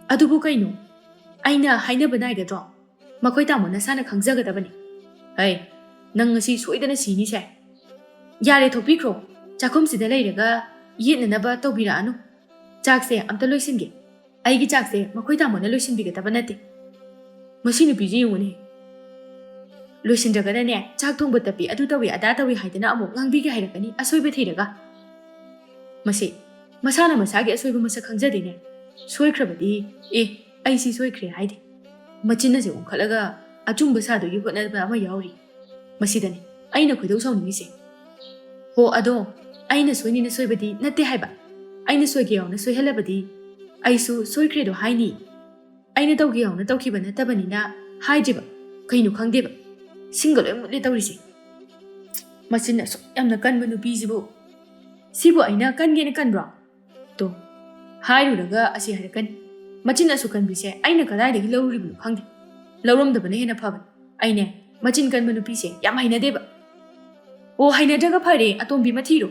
ꯑꯗꯨꯕꯨ ꯀꯩꯅꯣ? ꯑꯩꯅ ꯍꯥꯏꯅꯕ ꯅꯥꯏꯒꯗ꯭ꯔꯣ? ꯃꯈꯣꯏ ꯇꯥꯃꯣ ꯅꯁꯥꯅ ꯈꯪꯖꯒꯗꯕꯅꯤ꯫ ꯍꯩ, ꯅꯪ ꯉꯁꯤ ꯁꯣꯏꯗꯅ ꯁꯤꯅꯤꯁꯦ꯫ ꯌꯥꯔꯦ, ꯊꯣꯛꯄꯤꯈ꯭ꯔꯣ꯫ ꯆꯥꯛꯈꯨꯝꯁꯤꯗ ꯂꯩꯔꯒ ꯌꯦꯠꯅꯅꯕ ꯇꯧꯕꯤꯔꯛꯑꯅꯨ꯫ ꯆꯥꯛꯁꯦ ꯑꯝꯇ ꯂꯣꯏꯁꯤꯟꯒꯦ꯫ ꯑꯩꯒꯤ ꯆꯥꯛꯁꯦ ꯃꯈꯣꯏ ꯇꯥꯃꯣꯅ ꯂꯣꯏꯁꯤꯟꯕꯤꯒꯗꯕ ꯅꯠꯇꯦ꯫ ꯃꯁꯤ ꯅꯨꯄꯤꯁꯤ ꯌꯦꯡꯉꯨꯅꯦ꯫ ꯂꯣꯏꯁꯤꯟꯗ꯭ꯔꯒꯅꯅꯦ, ꯆꯥꯛ ꯊꯣꯡꯕ ꯇꯞꯄꯤ, ꯑꯗꯨ ꯇꯧꯏ, ꯑꯗꯥ ꯇꯧꯏ ꯍꯥꯏꯗꯅ ꯑꯃꯨꯛ ꯉꯥꯡꯕꯤꯒꯦ ꯍꯥꯏꯔꯛꯀꯅꯤ, ꯑꯁꯣꯏꯕ ꯊꯤꯔꯒ꯫ ꯃꯁꯤ ꯃꯁꯥꯅ ꯃꯁꯥꯒꯤ ꯑꯁꯣꯏꯕ ꯃꯁꯛ ꯈꯪꯖꯗꯦꯅꯦ꯫ ꯁꯣꯏꯈ꯭ꯔꯕꯗꯤ, "ꯑꯦ, ꯑꯩ ꯁꯤ ꯁꯣꯏꯈ꯭ꯔꯦ" ꯍꯥꯏꯗꯦ꯫ ꯃꯆꯤꯟ ꯑꯁꯦ ꯎꯪꯈꯠꯂꯒ ꯑꯆꯨꯝꯕ ꯁꯥꯗꯨꯒꯤ ꯍꯣꯠꯅꯕ ꯑꯃ ꯌꯥꯎꯔꯤ꯫ ꯃꯁꯤꯗꯅꯤ ꯑꯩꯅ ꯈꯣꯏꯗꯧ ꯁꯥꯎꯅꯤꯡꯉꯤꯁꯦ꯫ ꯍꯣ, ꯑꯗꯣ ꯑꯩꯅ ꯁꯣꯏꯅꯤꯅ ꯁꯣꯏꯕꯗꯤ ꯅꯠꯇꯦ ꯍꯥꯏꯕ꯫ ꯑꯩꯅ ꯁꯣꯏꯒꯦ ꯌꯥꯎꯅ ꯁꯣꯏꯍꯜꯂꯕꯗꯤ ꯑꯩꯁꯨ ꯁꯣꯏꯈ꯭ꯔꯦꯗꯣ ꯍꯥꯏꯅꯤ꯫ ꯑꯩꯅ ꯇꯧꯒꯦ ꯌꯥꯎꯅ ꯇꯧꯈꯤꯕ ꯅꯠꯇꯕꯅꯤꯅ ꯍꯥꯏꯗ꯭ꯔꯤꯕ꯫ ꯀꯩꯅꯣ ꯈꯪꯗꯦꯕ꯫ ꯁꯤꯡꯒ ꯂꯣꯏ ꯃꯨꯠꯂꯦ ꯇꯧꯔꯤꯁꯦ꯫ ꯃꯆꯤꯟ ꯑꯁꯨꯛ ꯌꯥꯝꯅ ꯀꯟꯕ ꯅꯨꯄꯤꯁꯤꯕꯨ꯫ ꯁꯤꯕꯨ ꯑꯩꯅ ꯀꯟꯒꯦꯅ ꯀꯟꯕ꯭ꯔꯣ? ꯇꯣ, ꯍꯥꯏꯔꯨꯔꯒ ꯑꯁꯤ ꯍꯥꯏꯔꯛꯀꯅꯤ꯫ ꯃꯆꯤꯟ ꯑꯁꯨꯛ ꯀꯟꯕꯤꯁꯦ ꯑꯩꯅ ꯀꯗꯥꯏꯗꯒꯤ ꯂꯧꯔꯨꯔꯤꯕꯅꯣ ꯈꯪꯗꯦ꯫ ꯂꯧꯔꯝꯗꯕꯅ ꯍꯦꯟꯅ ꯐꯕꯅꯤ꯫ ꯑꯩꯅꯦ, ꯃꯆꯤꯟ ꯀꯟꯕ ꯅꯨꯄꯤꯁꯦ ꯌꯥꯝ ꯍꯩꯅꯗꯦꯕ꯫ ꯑꯣ, ꯍꯩꯅꯗ꯭ꯔꯒ ꯐꯔꯦ, ꯑꯇꯣꯝꯕꯤ ꯑꯃ ꯊꯤꯔꯣ꯫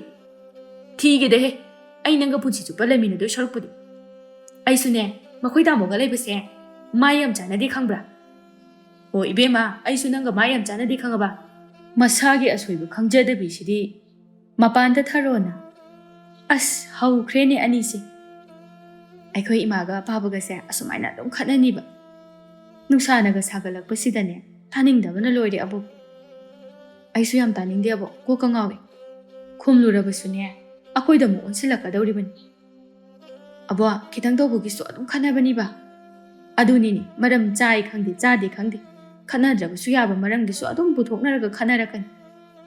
ꯊꯤꯒꯦꯗꯍꯦ, ꯑꯩ ꯅꯪꯒ ꯄꯨꯟꯁꯤ ꯆꯨꯞꯄ ꯂꯩꯃꯤꯟꯅꯗꯣꯏ ꯁꯔꯨꯛꯄꯨꯗꯤ꯫ ꯑꯩꯁꯨꯅꯦ, ꯃꯈꯣꯏ ꯇꯥꯃꯣꯒ ꯂꯩꯕꯁꯦ ꯃꯥꯏ ꯌꯥꯝ ꯆꯥꯟꯅꯗꯦ ꯈꯪꯕ꯭ꯔꯥ? ꯑꯣ ꯏꯕꯦꯝꯃ, ꯑꯩꯁꯨ ꯅꯪꯒ ꯃꯥꯏ ꯌꯥꯝ ꯆꯥꯟꯅꯗꯦ ꯈꯪꯉꯕ? ꯃꯁꯥꯒꯤ ꯑꯁꯣꯏꯕ ꯈꯪꯖꯗꯕꯤꯁꯤꯗꯤ ꯃꯄꯥꯟꯗ ꯊꯥꯔꯣꯅ꯫ ꯑꯁ, ꯍꯧꯈ꯭ꯔꯦꯅꯦ ꯑꯅꯤꯁꯦ꯫ ꯑꯩꯈꯣꯏ ꯏꯃꯥꯒ ꯄꯥꯕꯒꯁꯦ ꯑꯁꯨꯃꯥꯏꯅ ꯑꯗꯨꯝ ꯈꯠꯅꯅꯤꯕ꯫ ꯅꯨꯡꯁꯥꯅꯒ ꯁꯥꯒꯠꯂꯛꯄꯁꯤꯗꯅꯦ, ꯇꯥꯅꯤꯡꯗꯕꯅ ꯂꯣꯏꯔꯦ ꯑꯕꯣꯛ꯫ ꯑꯩꯁꯨ ꯌꯥꯝ ꯇꯥꯅꯤꯡꯗꯦ ꯑꯕꯣꯛ, ꯀꯣꯛꯀ ꯉꯥꯎꯋꯦ꯫ ꯈꯨꯝꯂꯨꯔꯕꯁꯨꯅꯦ, ꯑꯩꯈꯣꯏꯗ ꯑꯃꯨꯛ ꯑꯣꯟꯁꯤꯜꯂꯛꯀꯗꯧꯔꯤꯕꯅꯤ꯫ ꯑꯕꯣꯛ, ꯈꯤꯇꯪ ꯇꯧꯕꯒꯤꯁꯨ ꯑꯗꯨꯝ ꯈꯠꯅꯕꯅꯤꯕ꯫ ꯑꯗꯨꯅꯤꯅꯦ, ꯃꯔꯝ ꯆꯥꯏ ꯈꯪꯗꯦ, ꯆꯥꯗꯦ ꯈꯪꯗꯦ, ꯈꯠꯅꯗ꯭ꯔꯕꯁꯨ ꯌꯥꯕ ꯃꯔꯝꯒꯤꯁꯨ ꯑꯗꯨꯝ ꯄꯨꯊꯣꯛꯅꯔꯒ ꯈꯠꯅꯔꯛꯀꯅꯤ꯫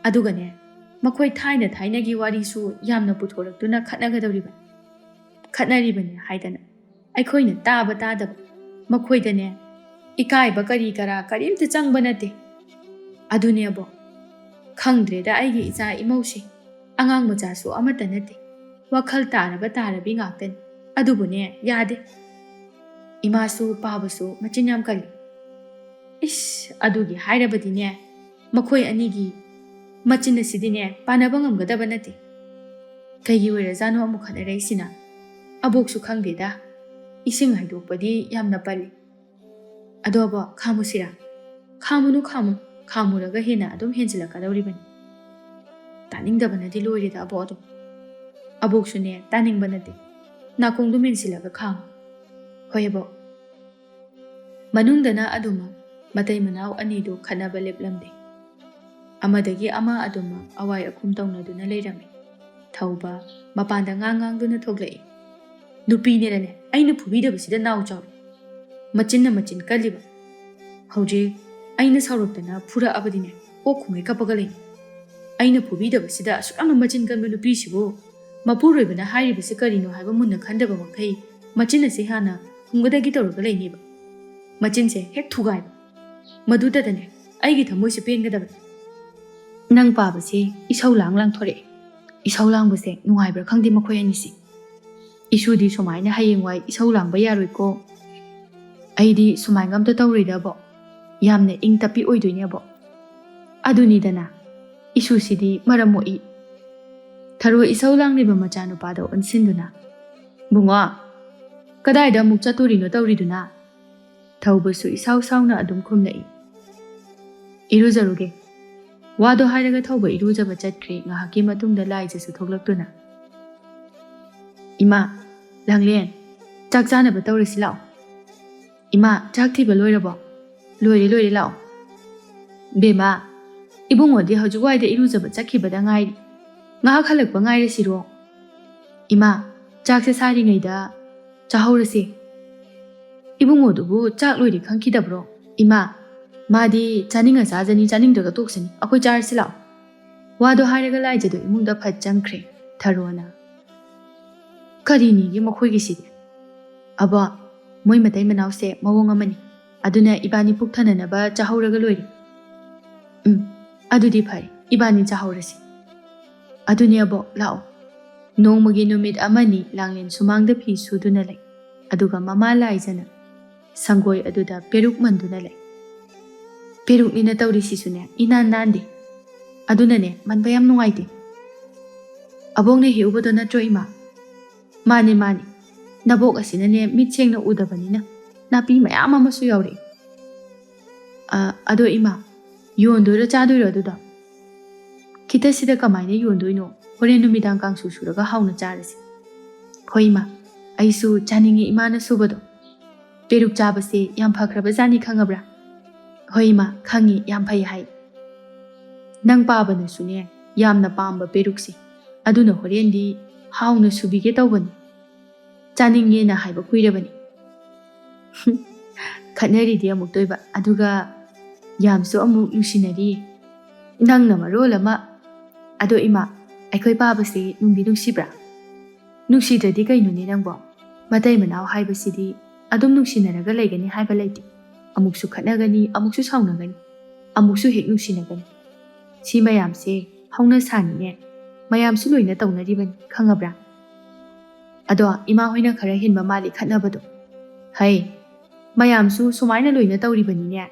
ꯑꯗꯨꯒꯅꯦ, ꯃꯈꯣꯏ ꯊꯥꯏꯅ ꯊꯥꯏꯅꯒꯤ ꯋꯥꯔꯤꯁꯨ ꯌꯥꯝꯅ ꯄꯨꯊꯣꯔꯛꯇꯨꯅ ꯈꯠꯅꯒꯗꯧꯔꯤꯕꯅꯤ꯫ ꯈꯠꯅꯔꯤꯕꯅꯤ ꯍꯥꯏꯗꯅ ꯑꯩꯈꯣꯏꯅ ꯇꯥꯕ ꯇꯥꯗꯕ꯫ ꯃꯈꯣꯏꯗꯅꯦ, ꯏꯀꯥꯏꯕ ꯀꯔꯤ ꯀꯔꯥ ꯀꯔꯤꯝꯇ ꯆꯪꯕ ꯅꯠꯇꯦ꯫ ꯑꯗꯨꯅꯦ ꯑꯕꯣꯛ, "ꯈꯪꯗ꯭ꯔꯦꯗ ꯑꯩꯒꯤ ꯏꯆꯥ ꯏꯃꯧꯁꯦ꯫ ꯑꯉꯥꯡ ꯃꯆꯥꯁꯨ ꯑꯃꯠꯇ ꯅꯠꯇꯦ꯫ ꯋꯥꯈꯜ ꯇꯥꯔꯕ ꯇꯥꯔꯕꯤ ꯉꯥꯛꯇꯅꯤ꯫ ꯑꯗꯨꯕꯨꯅꯦ, ꯌꯥꯗꯦ꯫ ꯏꯃꯥꯁꯨ ꯄꯥꯕꯁꯨ ꯃꯆꯤꯟ ꯌꯥꯝ ꯀꯜꯂꯤ꯫" ꯏꯁ, ꯑꯗꯨꯒꯤ ꯍꯥꯏꯔꯕꯗꯤꯅꯦ, ꯃꯈꯣꯏ ꯑꯅꯤꯒꯤ ꯃꯆꯤꯟ ꯑꯁꯤꯗꯤꯅꯦ, ꯄꯥꯟꯅꯕ ꯉꯝꯒꯗꯕ ꯅꯠꯇꯦ꯫ ꯀꯩꯒꯤ ꯑꯣꯏꯔꯖꯥꯠꯅꯣ ꯑꯃꯨꯛ ꯈꯠꯅꯔꯛꯏꯁꯤꯅ? ꯑꯕꯣꯛꯁꯨ ꯈꯪꯗꯦꯗ꯫ ꯏꯁꯤꯡ ꯍꯩꯗꯣꯛꯄꯗꯤ ꯌꯥꯝꯅ ꯄꯜꯂꯤ꯫ ꯑꯗꯣ ꯑꯕꯣꯛ, ꯈꯥꯝꯃꯨꯁꯤꯔꯥ? ꯈꯥꯝꯃꯨꯅꯨ, ꯈꯥꯝꯃꯨ꯫ ꯈꯥꯝꯃꯨꯔꯒ ꯍꯦꯟꯅ ꯑꯗꯨꯝ ꯍꯦꯟꯖꯤꯜꯂꯛꯀꯗꯧꯔꯤꯕꯅꯤ꯫ ꯇꯥꯅꯤꯡꯗꯕꯅꯗꯤ ꯂꯣꯏꯔꯦꯗ ꯑꯕꯣꯛ ꯑꯗꯣ꯫ ꯑꯕꯣꯛꯁꯨꯅꯦ, ꯇꯥꯅꯤꯡꯕ ꯅꯠꯇꯦ꯫ ꯅꯥꯀꯣꯡꯗꯣ ꯃꯦꯟꯁꯤꯜꯂꯒ ꯈꯥꯝꯃꯨ꯫ ꯍꯣꯏ ꯑꯕꯣꯛ꯫ ꯃꯅꯨꯡꯗꯅ ꯑꯗꯨꯃꯛ ꯃꯇꯩ ꯃꯅꯥꯎ ꯑꯅꯤꯗꯨ ꯈꯠꯅꯕ ꯂꯦꯞꯂꯝꯗꯦ꯫ ꯑꯃꯗꯒꯤ ꯑꯃ ꯑꯗꯨꯃꯛ ꯑꯋꯥꯏ ꯑꯈꯨꯝ ꯇꯧꯅꯗꯨꯅ ꯂꯩꯔꯝꯃꯤ꯫ ꯊꯧꯕ ꯃꯄꯥꯟꯗ ꯉꯥꯡ ꯉꯥꯡꯗꯨꯅ ꯊꯣꯛꯂꯛꯏ꯫ "ꯅꯨꯄꯤꯅꯦꯅꯅꯦ, ꯑꯩꯅ ꯐꯨꯕꯤꯗꯕꯁꯤꯗ ꯅꯥꯎ ꯆꯥꯎꯔꯤ꯫ ꯃꯆꯤꯟꯅ ꯃꯆꯤꯟ ꯀꯜꯂꯤꯕ꯫ ꯍꯧꯖꯤꯛ ꯑꯩꯅ ꯁꯥꯎꯔꯛꯇꯅ ꯐꯨꯔꯛꯑꯕꯗꯤꯅꯦ, ꯑꯣꯛ ꯈꯨꯡꯒꯩ ꯀꯞꯄꯒ ꯂꯩꯅꯤ꯫ ꯑꯩꯅ ꯐꯨꯕꯤꯗꯕꯁꯤꯗ ꯑꯁꯨꯛ ꯌꯥꯝꯅ ꯃꯆꯤꯟ ꯀꯟꯕ ꯅꯨꯄꯤꯁꯤꯕꯨ ꯃꯄꯨꯔꯣꯏꯕꯅ ꯍꯥꯏꯔꯤꯕꯁꯤ ꯀꯔꯤꯅꯣ ꯍꯥꯏꯕ ꯃꯨꯟꯅ ꯈꯟꯗꯕ ꯃꯈꯩ ꯃꯆꯤꯟ ꯑꯁꯤ ꯍꯥꯟꯅ ꯍꯨꯝꯒꯗꯒꯤ ꯇꯧꯔꯒ ꯂꯩꯅꯦꯕ꯫ ꯃꯆꯤꯟꯁꯦ ꯍꯦꯛ ꯊꯨꯒꯥꯏꯕ꯫ ꯃꯗꯨꯗꯗꯅꯦ ꯑꯩꯒꯤ ꯊꯃꯣꯏꯁꯦ ꯄꯦꯟꯒꯗꯕꯅꯤ꯫" ꯅꯪ ꯄꯥꯕꯁꯦ ꯏꯁꯧ ꯂꯥꯡ ꯂꯥꯡꯊꯣꯔꯛꯑꯦ꯫ ꯏꯁꯧ ꯂꯥꯡꯕꯁꯦ ꯅꯨꯡꯉꯥꯏꯕ꯭ꯔꯥ ꯈꯪꯗꯦ ꯃꯈꯣꯏ ꯑꯅꯤꯁꯦ꯫ ꯏꯁꯨꯗꯤ ꯁꯨꯃꯥꯏꯅ ꯍꯌꯦꯡꯋꯥꯏ ꯏꯁꯧ ꯂꯥꯡꯕ ꯌꯥꯔꯣꯏꯀꯣ꯫ ꯑꯩꯗꯤ ꯁꯨꯃꯥꯏꯅ ꯑꯝꯇ ꯇꯧꯔꯣꯏꯗ ꯑꯕꯣꯛ꯫ ꯌꯥꯝꯅ ꯏꯪ ꯇꯞꯄꯤ ꯑꯣꯏꯗꯣꯏꯅꯦ ꯑꯕꯣꯛ꯫ ꯑꯗꯨꯅꯤꯗꯅ, ꯏꯁꯨꯁꯤꯗꯤ ꯃꯔꯝ ꯃꯣꯛꯏ꯫ ꯊꯔꯣ ꯏꯁꯧ ꯂꯥꯡꯂꯤꯕ ꯃꯆꯥꯅꯨꯄꯥꯗ ꯑꯣꯟꯁꯤꯟꯗꯨꯅ, "ꯕꯨꯡꯉꯣ, ꯀꯗꯥꯏꯗ ꯑꯃꯨꯛ ꯆꯠꯇꯣꯔꯤꯅꯣ ꯇꯧꯔꯤꯗꯨꯅ?" ꯊꯧꯕꯁꯨ ꯏꯁꯥꯎ ꯁꯥꯎꯅ ꯑꯗꯨꯝ ꯈꯨꯝꯂꯛꯏ꯫ "ꯏꯔꯨꯖꯔꯨꯒꯦ꯫" ꯋꯥꯗꯣ ꯍꯥꯏꯔꯒ ꯊꯧꯕ ꯏꯔꯨꯖꯕ ꯆꯠꯈ꯭ꯔꯦ꯫ ꯉꯥꯏꯍꯥꯛꯀꯤ ꯃꯇꯨꯡꯗ ꯂꯥꯏꯖꯁꯨ ꯊꯣꯛꯂꯛꯇꯨꯅ, "ꯏꯃꯥ, ꯂꯥꯡꯂꯦꯟ, ꯆꯥꯛ ꯆꯥꯅꯕ ꯇꯧꯔꯁꯤ ꯂꯥꯛꯑꯣ꯫" "ꯏꯃꯥ, ꯆꯥꯛ ꯊꯤꯕ ꯂꯣꯏꯔꯕꯣ?" "ꯂꯣꯏꯔꯦ, ꯂꯣꯏꯔꯦ, ꯂꯥꯛꯑꯣ꯫" "ꯕꯦꯝꯃ, ꯏꯕꯨꯡꯉꯣꯗꯤ ꯍꯧꯖꯤꯛ ꯋꯥꯏꯗ ꯏꯔꯨꯖꯕ ꯆꯠꯈꯤꯕꯗ ꯉꯥꯏꯔꯤ꯫ ꯉꯥꯏꯍꯥꯛ ꯍꯜꯂꯛꯄ ꯉꯥꯏꯔꯁꯤꯔꯣ?" "ꯏꯃꯥ, ꯆꯥꯛꯁꯦ ꯁꯥꯔꯤꯉꯩꯗ ꯆꯥꯍꯧꯔꯁꯤ꯫ ꯏꯕꯨꯡꯉꯣꯗꯨꯕꯨ ꯆꯥꯛ ꯂꯣꯏꯔꯦ ꯈꯪꯈꯤꯗꯕ꯭ꯔꯣ?" "ꯏꯃꯥ, ꯃꯥꯗꯤ ꯆꯥꯅꯤꯡꯉ ꯆꯥꯖꯅꯤ, ꯆꯥꯅꯤꯡꯗ꯭ꯔꯒ ꯇꯣꯛꯁꯅꯤ꯫ ꯑꯩꯈꯣꯏ ꯆꯥꯔꯁꯤ ꯂꯥꯛꯑꯣ꯫" ꯋꯥꯗꯣ ꯍꯥꯏꯔꯒ ꯂꯥꯏꯖꯗꯣ ꯏꯃꯨꯡꯗ ꯐꯠ ꯆꯪꯈ꯭ꯔꯦ꯫ ꯊꯔꯣꯅ, "ꯀꯔꯤꯅꯤꯒꯦ ꯃꯈꯣꯏꯒꯤꯁꯤꯗꯤ? ꯑꯕꯣ, ꯃꯣꯏ ꯃꯇꯩ ꯃꯅꯥꯎꯁꯦ ꯃꯑꯣꯡ ꯑꯃꯅꯤ꯫ ꯑꯗꯨꯅ ꯏꯕꯥꯅꯤ ꯄꯨꯛ ꯊꯟꯅꯅꯕ ꯆꯥꯍꯧꯔꯒ ꯂꯣꯏꯔꯦ꯫" "ꯎꯝ, ꯑꯗꯨꯗꯤ ꯐꯔꯦ꯫ ꯏꯕꯥꯅꯤ ꯆꯥꯍꯧꯔꯁꯤ꯫ ꯑꯗꯨꯅꯦ ꯑꯕꯣꯛ, ꯂꯥꯛꯑꯣ꯫ ꯅꯣꯡꯃꯒꯤ ꯅꯨꯃꯤꯠ ꯑꯃꯅꯤ ꯂꯥꯡꯂꯦꯟ ꯁꯨꯃꯥꯡꯗ ꯐꯤ ꯁꯨꯗꯨꯅ ꯂꯩ꯫ ꯑꯗꯨꯒ ꯃꯃꯥ ꯂꯥꯏꯖꯅ ꯁꯪꯒꯣꯏ ꯑꯗꯨꯗ ꯄꯦꯔꯨꯛ ꯃꯟꯗꯨꯅ ꯂꯩ꯫ ꯄꯦꯔꯨꯛꯅꯤꯅ ꯇꯧꯔꯤꯁꯤꯁꯨꯅꯦ, ꯏꯅꯥꯟ ꯅꯥꯟꯗꯦ꯫ ꯑꯗꯨꯅꯅꯦ, ꯃꯟꯕ ꯌꯥꯝ ꯅꯨꯡꯉꯥꯏꯇꯦ꯫ ꯑꯕꯣꯛꯅ ꯍꯦꯛꯎꯕꯗꯣ ꯅꯠꯇ꯭ꯔꯣ, ꯏꯃꯥ? ꯃꯥꯅꯦ, ꯃꯥꯅꯦ꯫ ꯅꯕꯣꯛ ꯑꯁꯤꯅꯅꯦ, ꯃꯤꯠ ꯁꯦꯡꯅ ꯎꯗꯕꯅꯤꯅ ꯅꯥꯄꯤ ꯃꯌꯥꯝ ꯑꯃꯁꯨ ꯌꯥꯎꯔꯛꯏ꯫ ꯑ, ꯑꯗꯣ ꯏꯃꯥ, ꯌꯣꯟꯗꯣꯏꯔꯣ ꯆꯥꯗꯣꯏꯔꯣ ꯑꯗꯨꯗꯣ? ꯈꯤꯇꯁꯤꯗ ꯀꯃꯥꯏꯅ ꯌꯣꯟꯗꯣꯏꯅꯣ? ꯍꯣꯔꯦꯟ ꯅꯨꯃꯤꯗꯥꯡ ꯀꯥꯡꯁꯨ ꯁꯨꯔꯒ ꯍꯥꯎꯅ ꯆꯥꯔꯁꯤ꯫ ꯍꯣꯏ ꯏꯃꯥ, ꯑꯩꯁꯨ ꯆꯥꯅꯤꯡꯉꯤ ꯏꯃꯥꯅ ꯁꯨꯕꯗꯣ꯫ ꯄꯦꯔꯨꯛ ꯆꯥꯕꯁꯦ ꯌꯥꯝ ꯐꯈ꯭ꯔꯕꯖꯥꯠꯅꯤ, ꯈꯪꯉꯕ꯭ꯔꯥ? ꯍꯣꯏ ꯏꯃꯥ, ꯈꯪꯉꯤ, ꯌꯥꯝ ꯐꯩ ꯍꯥꯏ꯫ ꯅꯪ ꯄꯥꯕꯅꯁꯨꯅꯦ, ꯌꯥꯝꯅ ꯄꯥꯝꯕ ꯄꯦꯔꯨꯛꯁꯦ, ꯑꯗꯨꯅ ꯍꯣꯔꯦꯟꯗꯤ ꯍꯥꯎꯅ ꯁꯨꯕꯤꯒꯦ ꯇꯧꯕꯅꯤ꯫ ꯆꯥꯅꯤꯡꯉꯦꯅ ꯍꯥꯏꯕ ꯀꯨꯏꯔꯕꯅꯤ꯫ ꯈꯠꯅꯔꯤꯗꯤ ꯑꯃꯨꯛꯇꯣꯏꯕ, ꯑꯗꯨꯒ ꯌꯥꯝꯁꯨ ꯑꯃꯨꯛ ꯅꯨꯡꯁꯤꯅꯔꯤ꯫ ꯅꯪꯅ ꯃꯔꯣꯜ ꯑꯃ꯫ ꯑꯗꯣ ꯏꯃꯥ, ꯑꯩꯈꯣꯏ ꯄꯥꯕꯁꯦ ꯅꯨꯡꯗꯤ ꯅꯨꯡꯁꯤꯕ꯭ꯔꯥ? ꯅꯨꯡꯁꯤꯗ꯭ꯔꯗꯤ ꯀꯩꯅꯣꯅꯦ ꯅꯪꯕꯣ? ꯃꯇꯩ ꯃꯅꯥꯎ ꯍꯥꯏꯕꯁꯤꯗꯤ ꯑꯗꯨꯝ ꯅꯨꯡꯁꯤꯅꯔꯒ ꯂꯩꯒꯅꯤ ꯍꯥꯏꯕ ꯂꯩꯇꯦ꯫ ꯑꯃꯨꯛꯁꯨ ꯈꯠꯅꯒꯅꯤ, ꯑꯃꯨꯛꯁꯨ ꯁꯥꯎꯅꯒꯅꯤ, ꯑꯃꯨꯛꯁꯨ ꯍꯦꯛ ꯅꯨꯡꯁꯤꯅꯒꯅꯤ꯫ ꯁꯤ ꯃꯌꯥꯝꯁꯦ ꯍꯧꯅ ꯁꯥꯅꯤꯅꯦ꯫ ꯃꯌꯥꯝꯁꯨ ꯂꯣꯏꯅ ꯇꯧꯅꯔꯤꯕꯅꯤ, ꯈꯪꯉꯕ꯭ꯔꯥ? ꯑꯗꯣ ꯏꯃꯥ ꯍꯣꯏꯅ ꯈꯔ ꯍꯦꯟꯕ ꯃꯥꯜꯂꯤ ꯈꯠꯅꯕꯗꯣ꯫ ꯍꯩ, ꯃꯌꯥꯝꯁꯨ ꯁꯨꯃꯥꯏꯅ ꯂꯣꯏꯅ ꯇꯧꯔꯤꯕꯅꯤꯅꯦ꯫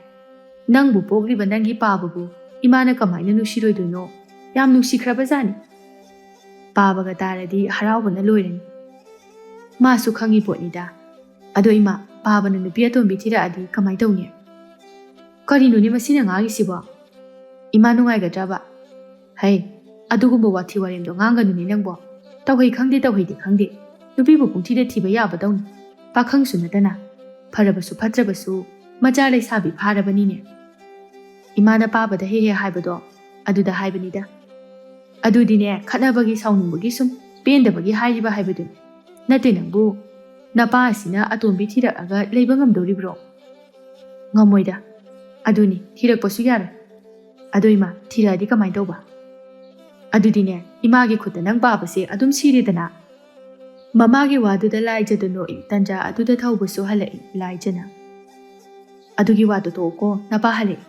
ꯅꯪꯕꯨ ꯄꯣꯛꯂꯤꯕ ꯅꯪꯒꯤ ꯄꯥꯕꯕꯨ ꯏꯃꯥꯅ ꯀꯃꯥꯏꯅ ꯅꯨꯡꯁꯤꯔꯣꯏꯗꯣꯏꯅꯣ? ꯌꯥꯝ ꯅꯨꯡꯁꯤꯈ꯭ꯔꯕꯖꯥꯠꯅꯤ꯫ ꯄꯥꯕꯒ ꯇꯥꯔꯗꯤ ꯍꯔꯥꯎꯕꯅ ꯂꯣꯏꯔꯅꯤ꯫ ꯃꯥꯁꯨ ꯈꯪꯉꯤ ꯄꯣꯠꯅꯤꯗ꯫ ꯑꯗꯣ ꯏꯃꯥ, ꯄꯥꯕꯅ ꯅꯨꯄꯤ ꯑꯇꯣꯝꯕꯤ ꯊꯤꯔꯛꯑꯗꯤ ꯀꯃꯥꯏ ꯇꯧꯅꯤ? ꯀꯔꯤꯅꯣꯅꯦ ꯃꯁꯤꯅ ꯉꯥꯡꯉꯤꯁꯤꯕꯣ? ꯏꯃꯥ ꯅꯨꯡꯉꯥꯏꯒꯗ꯭ꯔꯕ? ꯍꯩ, ꯑꯗꯨꯒꯨꯝꯕ ꯋꯥꯊꯤ ꯋꯥꯔꯦꯝꯗꯣ ꯉꯥꯡꯒꯅꯨꯅꯦ ꯅꯪꯕꯣ꯫ ꯇꯧꯍꯩ ꯈꯪꯗꯦ, ꯇꯧꯍꯩꯗꯦ ꯈꯪꯗꯦ꯫ ꯅꯨꯄꯤꯕꯨ ꯄꯨꯡꯊꯤꯗ ꯊꯤꯕ ꯌꯥꯕꯗꯧꯅ꯫ ꯄꯥꯈꯪꯁꯨ ꯅꯠꯇꯅ꯫ ꯐꯔꯕꯁꯨ ꯐꯠꯇ꯭ꯔꯕꯁꯨ ꯃꯆꯥ ꯂꯩꯁꯥꯕꯤ ꯐꯥꯔꯕꯅꯤꯅꯦ꯫ ꯏꯃꯥꯅ ꯄꯥꯕꯗ ꯍꯦꯛ ꯍꯦꯛ ꯍꯥꯏꯕꯗꯣ ꯑꯗꯨꯗ ꯍꯥꯏꯕꯅꯤꯗ꯫ ꯑꯗꯨꯗꯤꯅꯦ, ꯈꯠꯅꯕꯒꯤ, ꯁꯥꯎꯅꯤꯡꯕꯒꯤ, ꯁꯨꯝ ꯄꯦꯟꯗꯕꯒꯤ ꯍꯥꯏꯔꯤꯕ ꯍꯥꯏꯕꯗꯨꯅꯤ꯫ ꯅꯠꯇꯦ ꯅꯪꯕꯨ, ꯅꯄꯥ ꯑꯁꯤꯅ ꯑꯇꯣꯝꯕꯤ ꯊꯤꯔꯛꯑꯒ ꯂꯩꯕ ꯉꯝꯗꯧꯔꯤꯕ꯭ꯔꯣ? ꯉꯝꯃꯣꯏꯗ꯫ ꯑꯗꯨꯅꯤ, ꯊꯤꯔꯛꯄꯁꯨ ꯌꯥꯔꯣꯏ꯫ ꯑꯗꯣ ꯏꯃꯥ, ꯊꯤꯔꯛꯑꯗꯤ ꯀꯃꯥꯏ ꯇꯧꯕ? ꯑꯗꯨꯗꯤꯅꯦ, ꯏꯃꯥꯒꯤ ꯈꯨꯠꯇ ꯅꯪ ꯄꯥꯕꯁꯦ ꯑꯗꯨꯝ ꯁꯤꯔꯦꯗꯅ꯫ ꯃꯃꯥꯒꯤ ꯋꯥꯗꯨꯗ ꯂꯥꯏꯖꯗ ꯅꯣꯛꯏ꯫ ꯇꯟꯖꯥ ꯑꯗꯨꯗ ꯊꯧꯕꯁꯨ ꯍꯜꯂꯛꯏ, ꯂꯥꯏꯖꯅ꯫ ꯑꯗꯨꯒꯤ ꯋꯥꯗꯣ ꯇꯣꯛꯑꯣꯀꯣ, ꯅꯄꯥ ꯍꯜꯂꯛꯏ꯫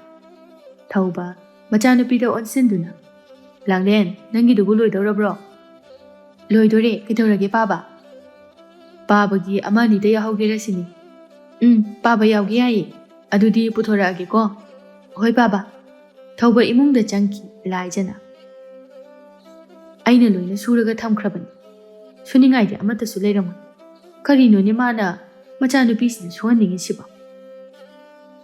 ꯊꯧꯕ, ꯃꯆꯥꯅꯨꯄꯤꯗ ꯑꯣꯟꯁꯤꯟꯗꯨꯅ, "ꯂꯥꯡꯂꯦꯟ, ꯅꯪꯒꯤꯗꯨꯕꯨ ꯂꯣꯏꯗꯧꯔꯕ꯭ꯔꯣ?" "ꯂꯣꯏꯗꯣꯔꯦ, ꯀꯩꯗꯧꯔꯒꯦ ꯄꯥꯕ?" "ꯄꯥꯕꯒꯤ ꯑꯃ ꯑꯅꯤꯗ ꯌꯥꯍꯧꯒꯦꯔꯥ ꯁꯤꯅꯤ?" "ꯎꯝ, ꯄꯥꯕ ꯌꯥꯎꯒꯦ ꯌꯥꯏꯌꯦ꯫ ꯑꯗꯨꯗꯤ ꯄꯨꯊꯣꯔꯛꯑꯒꯦꯀꯣ꯫" "ꯍꯣꯏ ꯄꯥꯕ꯫" ꯊꯧꯕ ꯏꯃꯨꯡꯗ ꯆꯪꯈꯤ ꯂꯥꯏꯖꯅ꯫ "ꯑꯩꯅ ꯂꯣꯏꯅ ꯁꯨꯔꯒ ꯊꯝꯈ꯭ꯔꯕꯅꯤ꯫ ꯁꯨꯅꯤꯡꯉꯥꯏꯗꯤ ꯑꯃꯠꯇꯁꯨ ꯂꯩꯔꯝꯃꯣꯏ꯫ ꯀꯔꯤꯅꯣꯅꯦ ꯃꯥꯅ ꯃꯆꯥꯅꯨꯄꯤꯁꯤꯗ ꯁꯨꯍꯟꯅꯤꯡꯉꯤꯁꯤꯕꯣ?"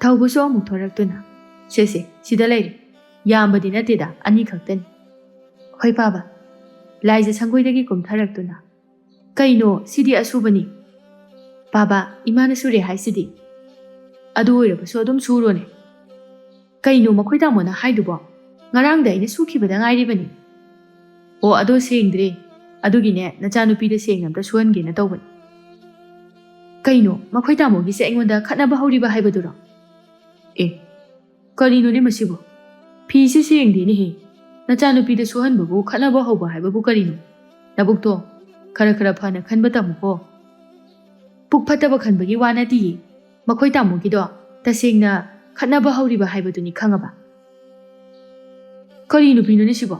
ꯊꯧꯕꯁꯨ ꯑꯃꯨꯛ ꯊꯣꯔꯛꯇꯨꯅ, "ꯁꯦ ꯁꯦ, ꯁꯤꯗ ꯂꯩꯔꯦ꯫ ꯌꯥꯝꯕꯗꯤ ꯅꯠꯇꯦꯗ, ꯑꯅꯤ ꯈꯛꯇꯅꯤ꯫" "ꯍꯣꯏ ꯄꯥꯕ꯫" ꯂꯥꯏꯖ ꯁꯪꯒꯣꯏꯗꯒꯤ ꯀꯨꯝꯊꯔꯛꯇꯨꯅ, "ꯀꯩꯅꯣ, ꯁꯤꯗꯤ ꯑꯁꯨꯕꯅꯤ꯫" "ꯄꯥꯕ, ꯏꯃꯥꯅ ꯁꯨꯔꯦ ꯍꯥꯏꯁꯤꯗꯤ꯫" "ꯑꯗꯨ ꯑꯣꯏꯔꯕꯁꯨ ꯑꯗꯨꯝ ꯁꯨꯔꯣꯅꯦ꯫" "ꯀꯩꯅꯣ ꯃꯈꯣꯏ ꯇꯥꯃꯣꯅ ꯍꯥꯏꯗꯨꯕꯣ? ꯉꯔꯥꯡꯗ ꯑꯩꯅ ꯁꯨꯈꯤꯕꯗ ꯉꯥꯏꯔꯤꯕꯅꯤ꯫" "ꯑꯣ, ꯑꯗꯣ ꯁꯦꯡꯗ꯭ꯔꯦ꯫ ꯑꯗꯨꯒꯤꯅꯦ, ꯅꯆꯥꯅꯨꯄꯤꯗ ꯁꯦꯡꯅ ꯑꯝꯇ ꯁꯨꯍꯟꯒꯦꯅ ꯇꯧꯕꯅꯤ꯫" "ꯀꯩꯅꯣ, ꯃꯈꯣꯏ ꯇꯥꯃꯣꯒꯤꯁꯦ ꯑꯩꯉꯣꯟꯗ ꯈꯠꯅꯕ ꯍꯧꯔꯤꯕ ꯍꯥꯏꯕꯗꯨꯔꯣ?" "ꯑꯦ, ꯀꯔꯤꯅꯣꯅꯦ ꯃꯁꯤꯕꯨ? ꯐꯤꯁꯦ ꯁꯦꯡꯗꯦꯅꯦꯍꯦ꯫ ꯅꯆꯥꯅꯨꯄꯤꯗ ꯁꯨꯍꯟꯕꯕꯨ ꯈꯠꯅꯕ ꯍꯧꯕ ꯍꯥꯏꯕꯕꯨ ꯀꯔꯤꯅꯣ? ꯅꯕꯨꯛꯇꯣ ꯈꯔ ꯈꯔ ꯐꯅ ꯈꯟꯕ ꯇꯝꯃꯨꯀꯣ꯫" "ꯄꯨꯛ ꯐꯠꯇꯕ ꯈꯟꯕꯒꯤ ꯋꯥ ꯅꯠꯇꯤꯌꯦ꯫ ꯃꯈꯣꯏ ꯇꯥꯃꯣꯒꯤꯗꯣ ꯇꯁꯦꯡꯅ ꯈꯠꯅꯕ ꯍꯧꯔꯤꯕ ꯍꯥꯏꯕꯗꯨꯅꯤ, ꯈꯪꯉꯕ?" "ꯀꯔꯤ ꯅꯨꯄꯤꯅꯣꯅꯦ ꯁꯤꯕꯣ?"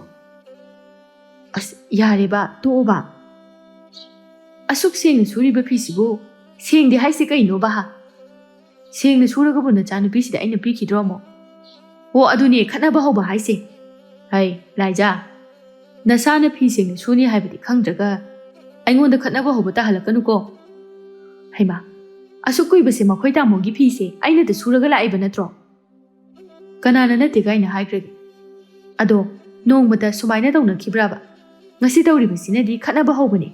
"ꯑꯁ, ꯌꯥꯔꯦꯕ, ꯇꯣꯛꯑꯣꯕ꯫ ꯑꯁꯨꯛ ꯁꯦꯡꯅ ꯁꯨꯔꯤꯕ ꯐꯤꯁꯤꯕꯨ ꯁꯦꯡꯗꯦ ꯍꯥꯏꯁꯦ ꯀꯩꯅꯣꯕ, ꯍꯥ? ꯁꯦꯡꯅ ꯁꯨꯔꯒꯕꯨ ꯅꯆꯥꯅꯨꯄꯤꯁꯤꯗ ꯑꯩꯅ ꯄꯤꯈꯤꯗ꯭ꯔꯣ ꯑꯃꯨꯛ? ꯑꯣ, ꯑꯗꯨꯅꯦ ꯈꯠꯅꯕ ꯍꯧꯕ ꯍꯥꯏꯁꯦ꯫ ꯍꯩ, ꯂꯥꯏꯖꯥ, ꯅꯁꯥꯅ ꯐꯤ ꯁꯦꯡꯅ ꯁꯨꯅꯤ ꯍꯥꯏꯕꯗꯤ ꯈꯪꯗ꯭ꯔꯒ ꯑꯩꯉꯣꯟꯗ ꯈꯠꯅꯕ ꯍꯧꯕ ꯇꯥꯍꯜꯂꯛꯀꯅꯨꯀꯣ꯫" "ꯍꯩꯃꯥ, ꯑꯁꯨꯛ ꯀꯨꯏꯕꯁꯦ ꯃꯈꯣꯏ ꯇꯥꯃꯣꯒꯤ ꯐꯤꯁꯦ ꯑꯩꯅꯗ ꯁꯨꯔꯒ ꯂꯥꯛꯏꯕ ꯅꯠꯇ꯭ꯔꯣ? ꯀꯅꯥꯅ ꯅꯠꯇꯦ ꯀꯥꯏꯅ ꯍꯥꯏꯈ꯭ꯔꯒꯦ? ꯑꯗꯣ ꯅꯣꯡꯃꯇ ꯁꯨꯃꯥꯏꯅ ꯇꯧꯅꯈꯤꯕ꯭ꯔꯕ? ꯉꯁꯤ ꯇꯧꯔꯤꯕꯁꯤꯅꯗꯤ ꯈꯠꯅꯕ ꯍꯧꯕꯅꯦ꯫"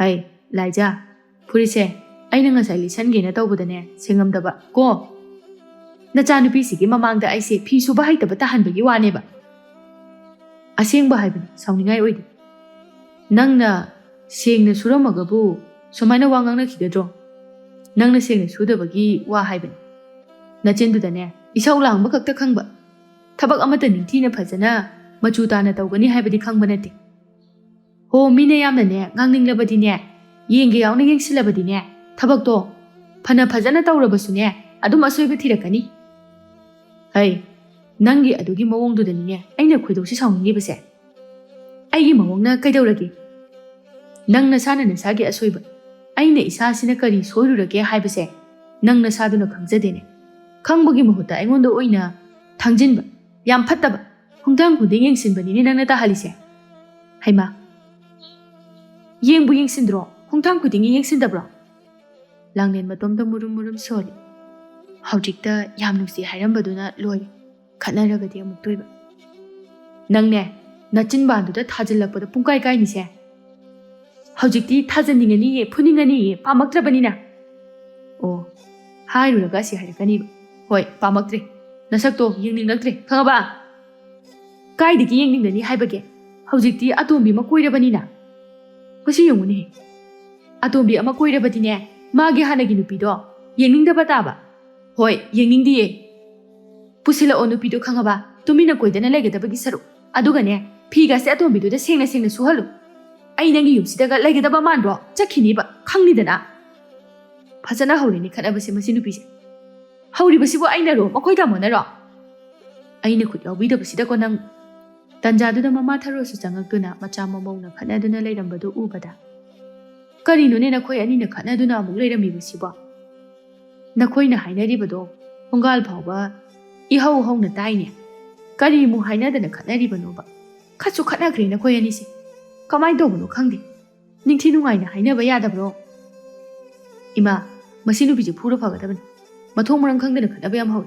"ꯍꯩ, ꯂꯥꯏꯖꯥ, ꯐꯨꯔꯤꯠꯁꯦ ꯑꯩꯅ ꯉꯁꯥꯏ ꯂꯤꯠꯁꯟꯒꯦꯅ ꯇꯧꯕꯗꯅꯦ, ꯁꯦꯡꯉꯝꯗꯕ ꯀꯣ꯫ ꯅꯆꯥꯅꯨꯄꯤꯁꯤꯒꯤ ꯃꯃꯥꯡꯗ ꯑꯩꯁꯦ ꯐꯤ ꯁꯨꯕ ꯍꯩꯇꯕ ꯇꯥꯍꯟꯕꯒꯤ ꯋꯥꯅꯦꯕ꯫ ꯑꯁꯦꯡꯕ ꯍꯥꯏꯕꯅꯤ, ꯁꯥꯎꯅꯤꯡꯉꯥꯏ ꯑꯣꯏꯗꯦ꯫ ꯅꯪꯅ ꯁꯦꯡꯅ ꯁꯨꯔꯝꯃꯒꯕꯨ ꯁꯨꯃꯥꯏꯅ ꯋꯥ ꯉꯥꯡꯅꯈꯤꯒꯗ꯭ꯔꯣ? ꯅꯪꯅ ꯁꯦꯡꯅ ꯁꯨꯗꯕꯒꯤ ꯋꯥ ꯍꯥꯏꯕꯅꯤ꯫ ꯅꯆꯤꯟꯗꯨꯗꯅꯦ ꯏꯁꯧ ꯂꯥꯡꯕ ꯈꯛꯇ ꯈꯪꯕ꯫ ꯊꯕꯛ ꯑꯃꯠꯇ ꯅꯤꯡꯊꯤꯅ ꯐꯖꯅ ꯃꯆꯨ ꯇꯥꯅ ꯇꯧꯒꯅꯤ ꯍꯥꯏꯕꯗꯤ ꯈꯪꯕ ꯅꯠꯇꯦ꯫ ꯍꯣ, ꯃꯤꯅ ꯌꯥꯝꯅꯅꯦ ꯉꯥꯡꯅꯤꯡꯂꯕꯗꯤꯅꯦ, ꯌꯦꯡꯒꯦ ꯌꯥꯎꯅ ꯌꯦꯡꯁꯤꯜꯂꯕꯗꯤꯅꯦ, ꯊꯕꯛꯇꯣ ꯐꯅ ꯐꯖꯅ ꯇꯧꯔꯕꯁꯨꯅꯦ, ꯑꯗꯨꯝ ꯑꯁꯣꯏꯕ ꯊꯤꯔꯛꯀꯅꯤ꯫ ꯍꯩ, ꯅꯪꯒꯤ ꯑꯗꯨꯒꯤ ꯃꯑꯣꯡꯗꯨꯗꯅꯤꯅꯦ ꯑꯩꯅ ꯈꯣꯏꯗꯧꯁꯤ ꯁꯥꯎꯅꯤꯡꯉꯤꯕꯁꯦ꯫ ꯑꯩꯒꯤ ꯃꯑꯣꯡꯅ ꯀꯩꯗꯧꯔꯒꯦ? ꯅꯪ ꯅꯁꯥꯅ ꯅꯁꯥꯒꯤ ꯑꯁꯣꯏꯕ, ꯑꯩꯅ ꯏꯁꯥꯁꯤꯅ ꯀꯔꯤ ꯁꯣꯏꯔꯨꯔꯒꯦ ꯍꯥꯏꯕꯁꯦ ꯅꯪ ꯅꯁꯥꯗꯨꯅ ꯈꯪꯖꯗꯦꯅꯦ꯫ ꯈꯪꯕꯒꯤ ꯃꯍꯨꯠꯇ ꯑꯩꯉꯣꯟꯗ ꯑꯣꯏꯅ ꯊꯥꯡꯖꯤꯟꯕ, ꯌꯥꯝ ꯐꯠꯇꯕ, ꯈꯣꯡꯊꯥꯡ ꯈꯨꯗꯤꯡ ꯌꯦꯡꯁꯤꯟꯕꯅꯤꯅꯦ ꯅꯪꯅ ꯇꯥꯍꯜꯂꯤꯁꯦ꯫ ꯍꯩꯃꯥ, ꯌꯦꯡꯕꯨ ꯌꯦꯡꯁꯤꯟꯗ꯭ꯔꯣ? ꯈꯣꯡꯊꯥꯡ ꯈꯨꯗꯤꯡꯒꯤ ꯌꯦꯡꯁꯤꯟꯗꯕ꯭ꯔꯣ? ꯂꯥꯡꯂꯦꯟ ꯃꯇꯣꯝꯇ ꯃꯨꯔꯨꯝ ꯃꯨꯔꯨꯝ ꯁꯣꯜꯂꯤ꯫ ꯍꯧꯖꯤꯛꯇ ꯌꯥꯝ ꯅꯨꯡꯁꯤ ꯍꯥꯏꯔꯝꯕꯗꯨꯅ ꯂꯣꯏꯔꯦ꯫ ꯈꯠꯅꯔꯒꯗꯤ ꯑꯃꯨꯛꯇꯣꯏꯕ꯫ ꯅꯪꯅꯦ, ꯅꯆꯤꯟꯕꯥꯟꯗꯨꯗ ꯊꯥꯖꯤꯜꯂꯛꯄꯗ ꯄꯨꯡꯀꯥꯏ ꯀꯥꯏꯅꯤꯁꯦ꯫ ꯍꯧꯖꯤꯛꯇꯤ ꯊꯥꯖꯟꯅꯤꯡꯉꯅꯤꯌꯦ, ꯐꯨꯅꯤꯡꯉꯅꯤꯌꯦ, ꯄꯥꯝꯃꯛꯇ꯭ꯔꯕꯅꯤꯅ꯫ ꯑꯣ, ꯍꯥꯏꯔꯨꯔꯒ ꯑꯁꯤ ꯍꯥꯏꯔꯛꯀꯅꯤꯕ꯫ ꯍꯣꯏ, ꯄꯥꯝꯃꯛꯇ꯭ꯔꯦ꯫ ꯅꯁꯛꯇꯣ ꯌꯦꯡꯅꯤꯡꯂꯛꯇ꯭ꯔꯦ, ꯈꯪꯉꯕ? ꯀꯥꯏꯗꯒꯤ ꯌꯦꯡꯅꯤꯡꯒꯅꯤ ꯍꯥꯏꯕꯒꯦ? ꯍꯧꯖꯤꯛꯇꯤ ꯑꯇꯣꯝꯕꯤ ꯑꯃ ꯀꯣꯏꯔꯕꯅꯤꯅ꯫ ꯃꯁꯤ ꯌꯦꯡꯉꯨꯅꯦ꯫ ꯑꯇꯣꯝꯕꯤ ꯑꯃ ꯀꯣꯏꯔꯕꯗꯤꯅꯦ, ꯃꯥꯒꯤ ꯍꯥꯟꯅꯒꯤ ꯅꯨꯄꯤꯗꯣ ꯌꯦꯡꯅꯤꯡꯗꯕ ꯇꯥꯕ꯫ ꯍꯣꯏ, ꯌꯦꯡꯅꯤꯡꯗꯤꯌꯦ꯫ ꯄꯨꯁꯤꯜꯂꯛꯑꯣ ꯅꯨꯄꯤꯗꯣ, ꯈꯪꯉꯕ? ꯇꯨꯃꯤꯟꯅ ꯀꯣꯏꯗꯅ ꯂꯩꯒꯗꯕꯒꯤ ꯁꯔꯨꯛ꯫ ꯑꯗꯨꯒꯅꯦ, ꯐꯤꯒꯁꯦ ꯑꯇꯣꯝꯕꯤꯗꯨꯗ ꯁꯦꯡꯅ ꯁꯦꯡꯅ ꯁꯨꯍꯜꯂꯨ꯫ ꯑꯩ ꯅꯪꯒꯤ ꯌꯨꯝꯁꯤꯗꯒ ꯂꯩꯒꯗꯕ ꯃꯥꯟꯕ꯭ꯔꯣ? ꯆꯠꯈꯤꯅꯤꯕ, ꯈꯪꯅꯤꯗꯅ꯫ ꯐꯖꯅ ꯍꯧꯔꯦꯅꯦ ꯈꯠꯅꯕꯁꯦ ꯃꯁꯤ ꯅꯨꯄꯤꯁꯦ꯫ ꯍꯧꯔꯤꯕꯁꯤꯕꯨ ꯑꯩꯅꯔꯣ, ꯃꯈꯣꯏ ꯇꯥꯃꯣꯅꯔꯣ? ꯑꯩꯅ ꯈꯨꯠ ꯌꯥꯎꯕꯤꯗꯕꯁꯤꯗꯀꯣ ꯅꯪ꯫ ꯇꯟꯖꯥꯗꯨꯗ ꯃꯃꯥ ꯊꯔꯣꯁꯨ ꯆꯪꯉꯛꯇꯨꯅ ꯃꯆꯥ ꯃꯃꯧꯅ ꯈꯠꯅꯗꯨꯅ ꯂꯩꯔꯝꯕꯗꯨ ꯎꯕꯗ, "ꯀꯔꯤꯅꯣꯅꯦ ꯅꯈꯣꯏ ꯑꯅꯤꯅ ꯈꯠꯅꯗꯨꯅ ꯑꯃꯨꯛ ꯂꯩꯔꯝꯃꯤꯕꯁꯤꯕꯣ? ꯅꯈꯣꯏꯅ ꯍꯥꯏꯅꯔꯤꯕꯗꯣ ꯊꯣꯡꯒꯥꯜ ꯐꯥꯎꯕ ꯏꯍꯧ ꯍꯧꯅ ꯇꯥꯏꯅꯦ꯫ ꯀꯔꯤꯃꯨꯛ ꯍꯥꯏꯅꯗꯅ ꯈꯠꯅꯔꯤꯕꯅꯣꯕ? ꯈꯠꯁꯨ ꯈꯠꯅꯈ꯭ꯔꯦ ꯅꯈꯣꯏ ꯑꯅꯤꯁꯦ꯫ ꯀꯃꯥꯏꯅ ꯇꯧꯕꯅꯣ ꯈꯪꯗꯦ꯫ ꯅꯤꯡꯊꯤ ꯅꯨꯡꯉꯥꯏꯅ ꯍꯥꯏꯅꯕ ꯌꯥꯗꯕ꯭ꯔꯣ?" "ꯏꯃꯥ, ꯃꯁꯤ ꯅꯨꯄꯤꯁꯦ ꯐꯨꯔ ꯐꯒꯗꯕꯅꯤ꯫ ꯃꯊꯣꯡ ꯃꯔꯝ ꯈꯪꯗꯅ ꯈꯠꯅꯕ ꯌꯥꯝ ꯍꯧꯏ꯫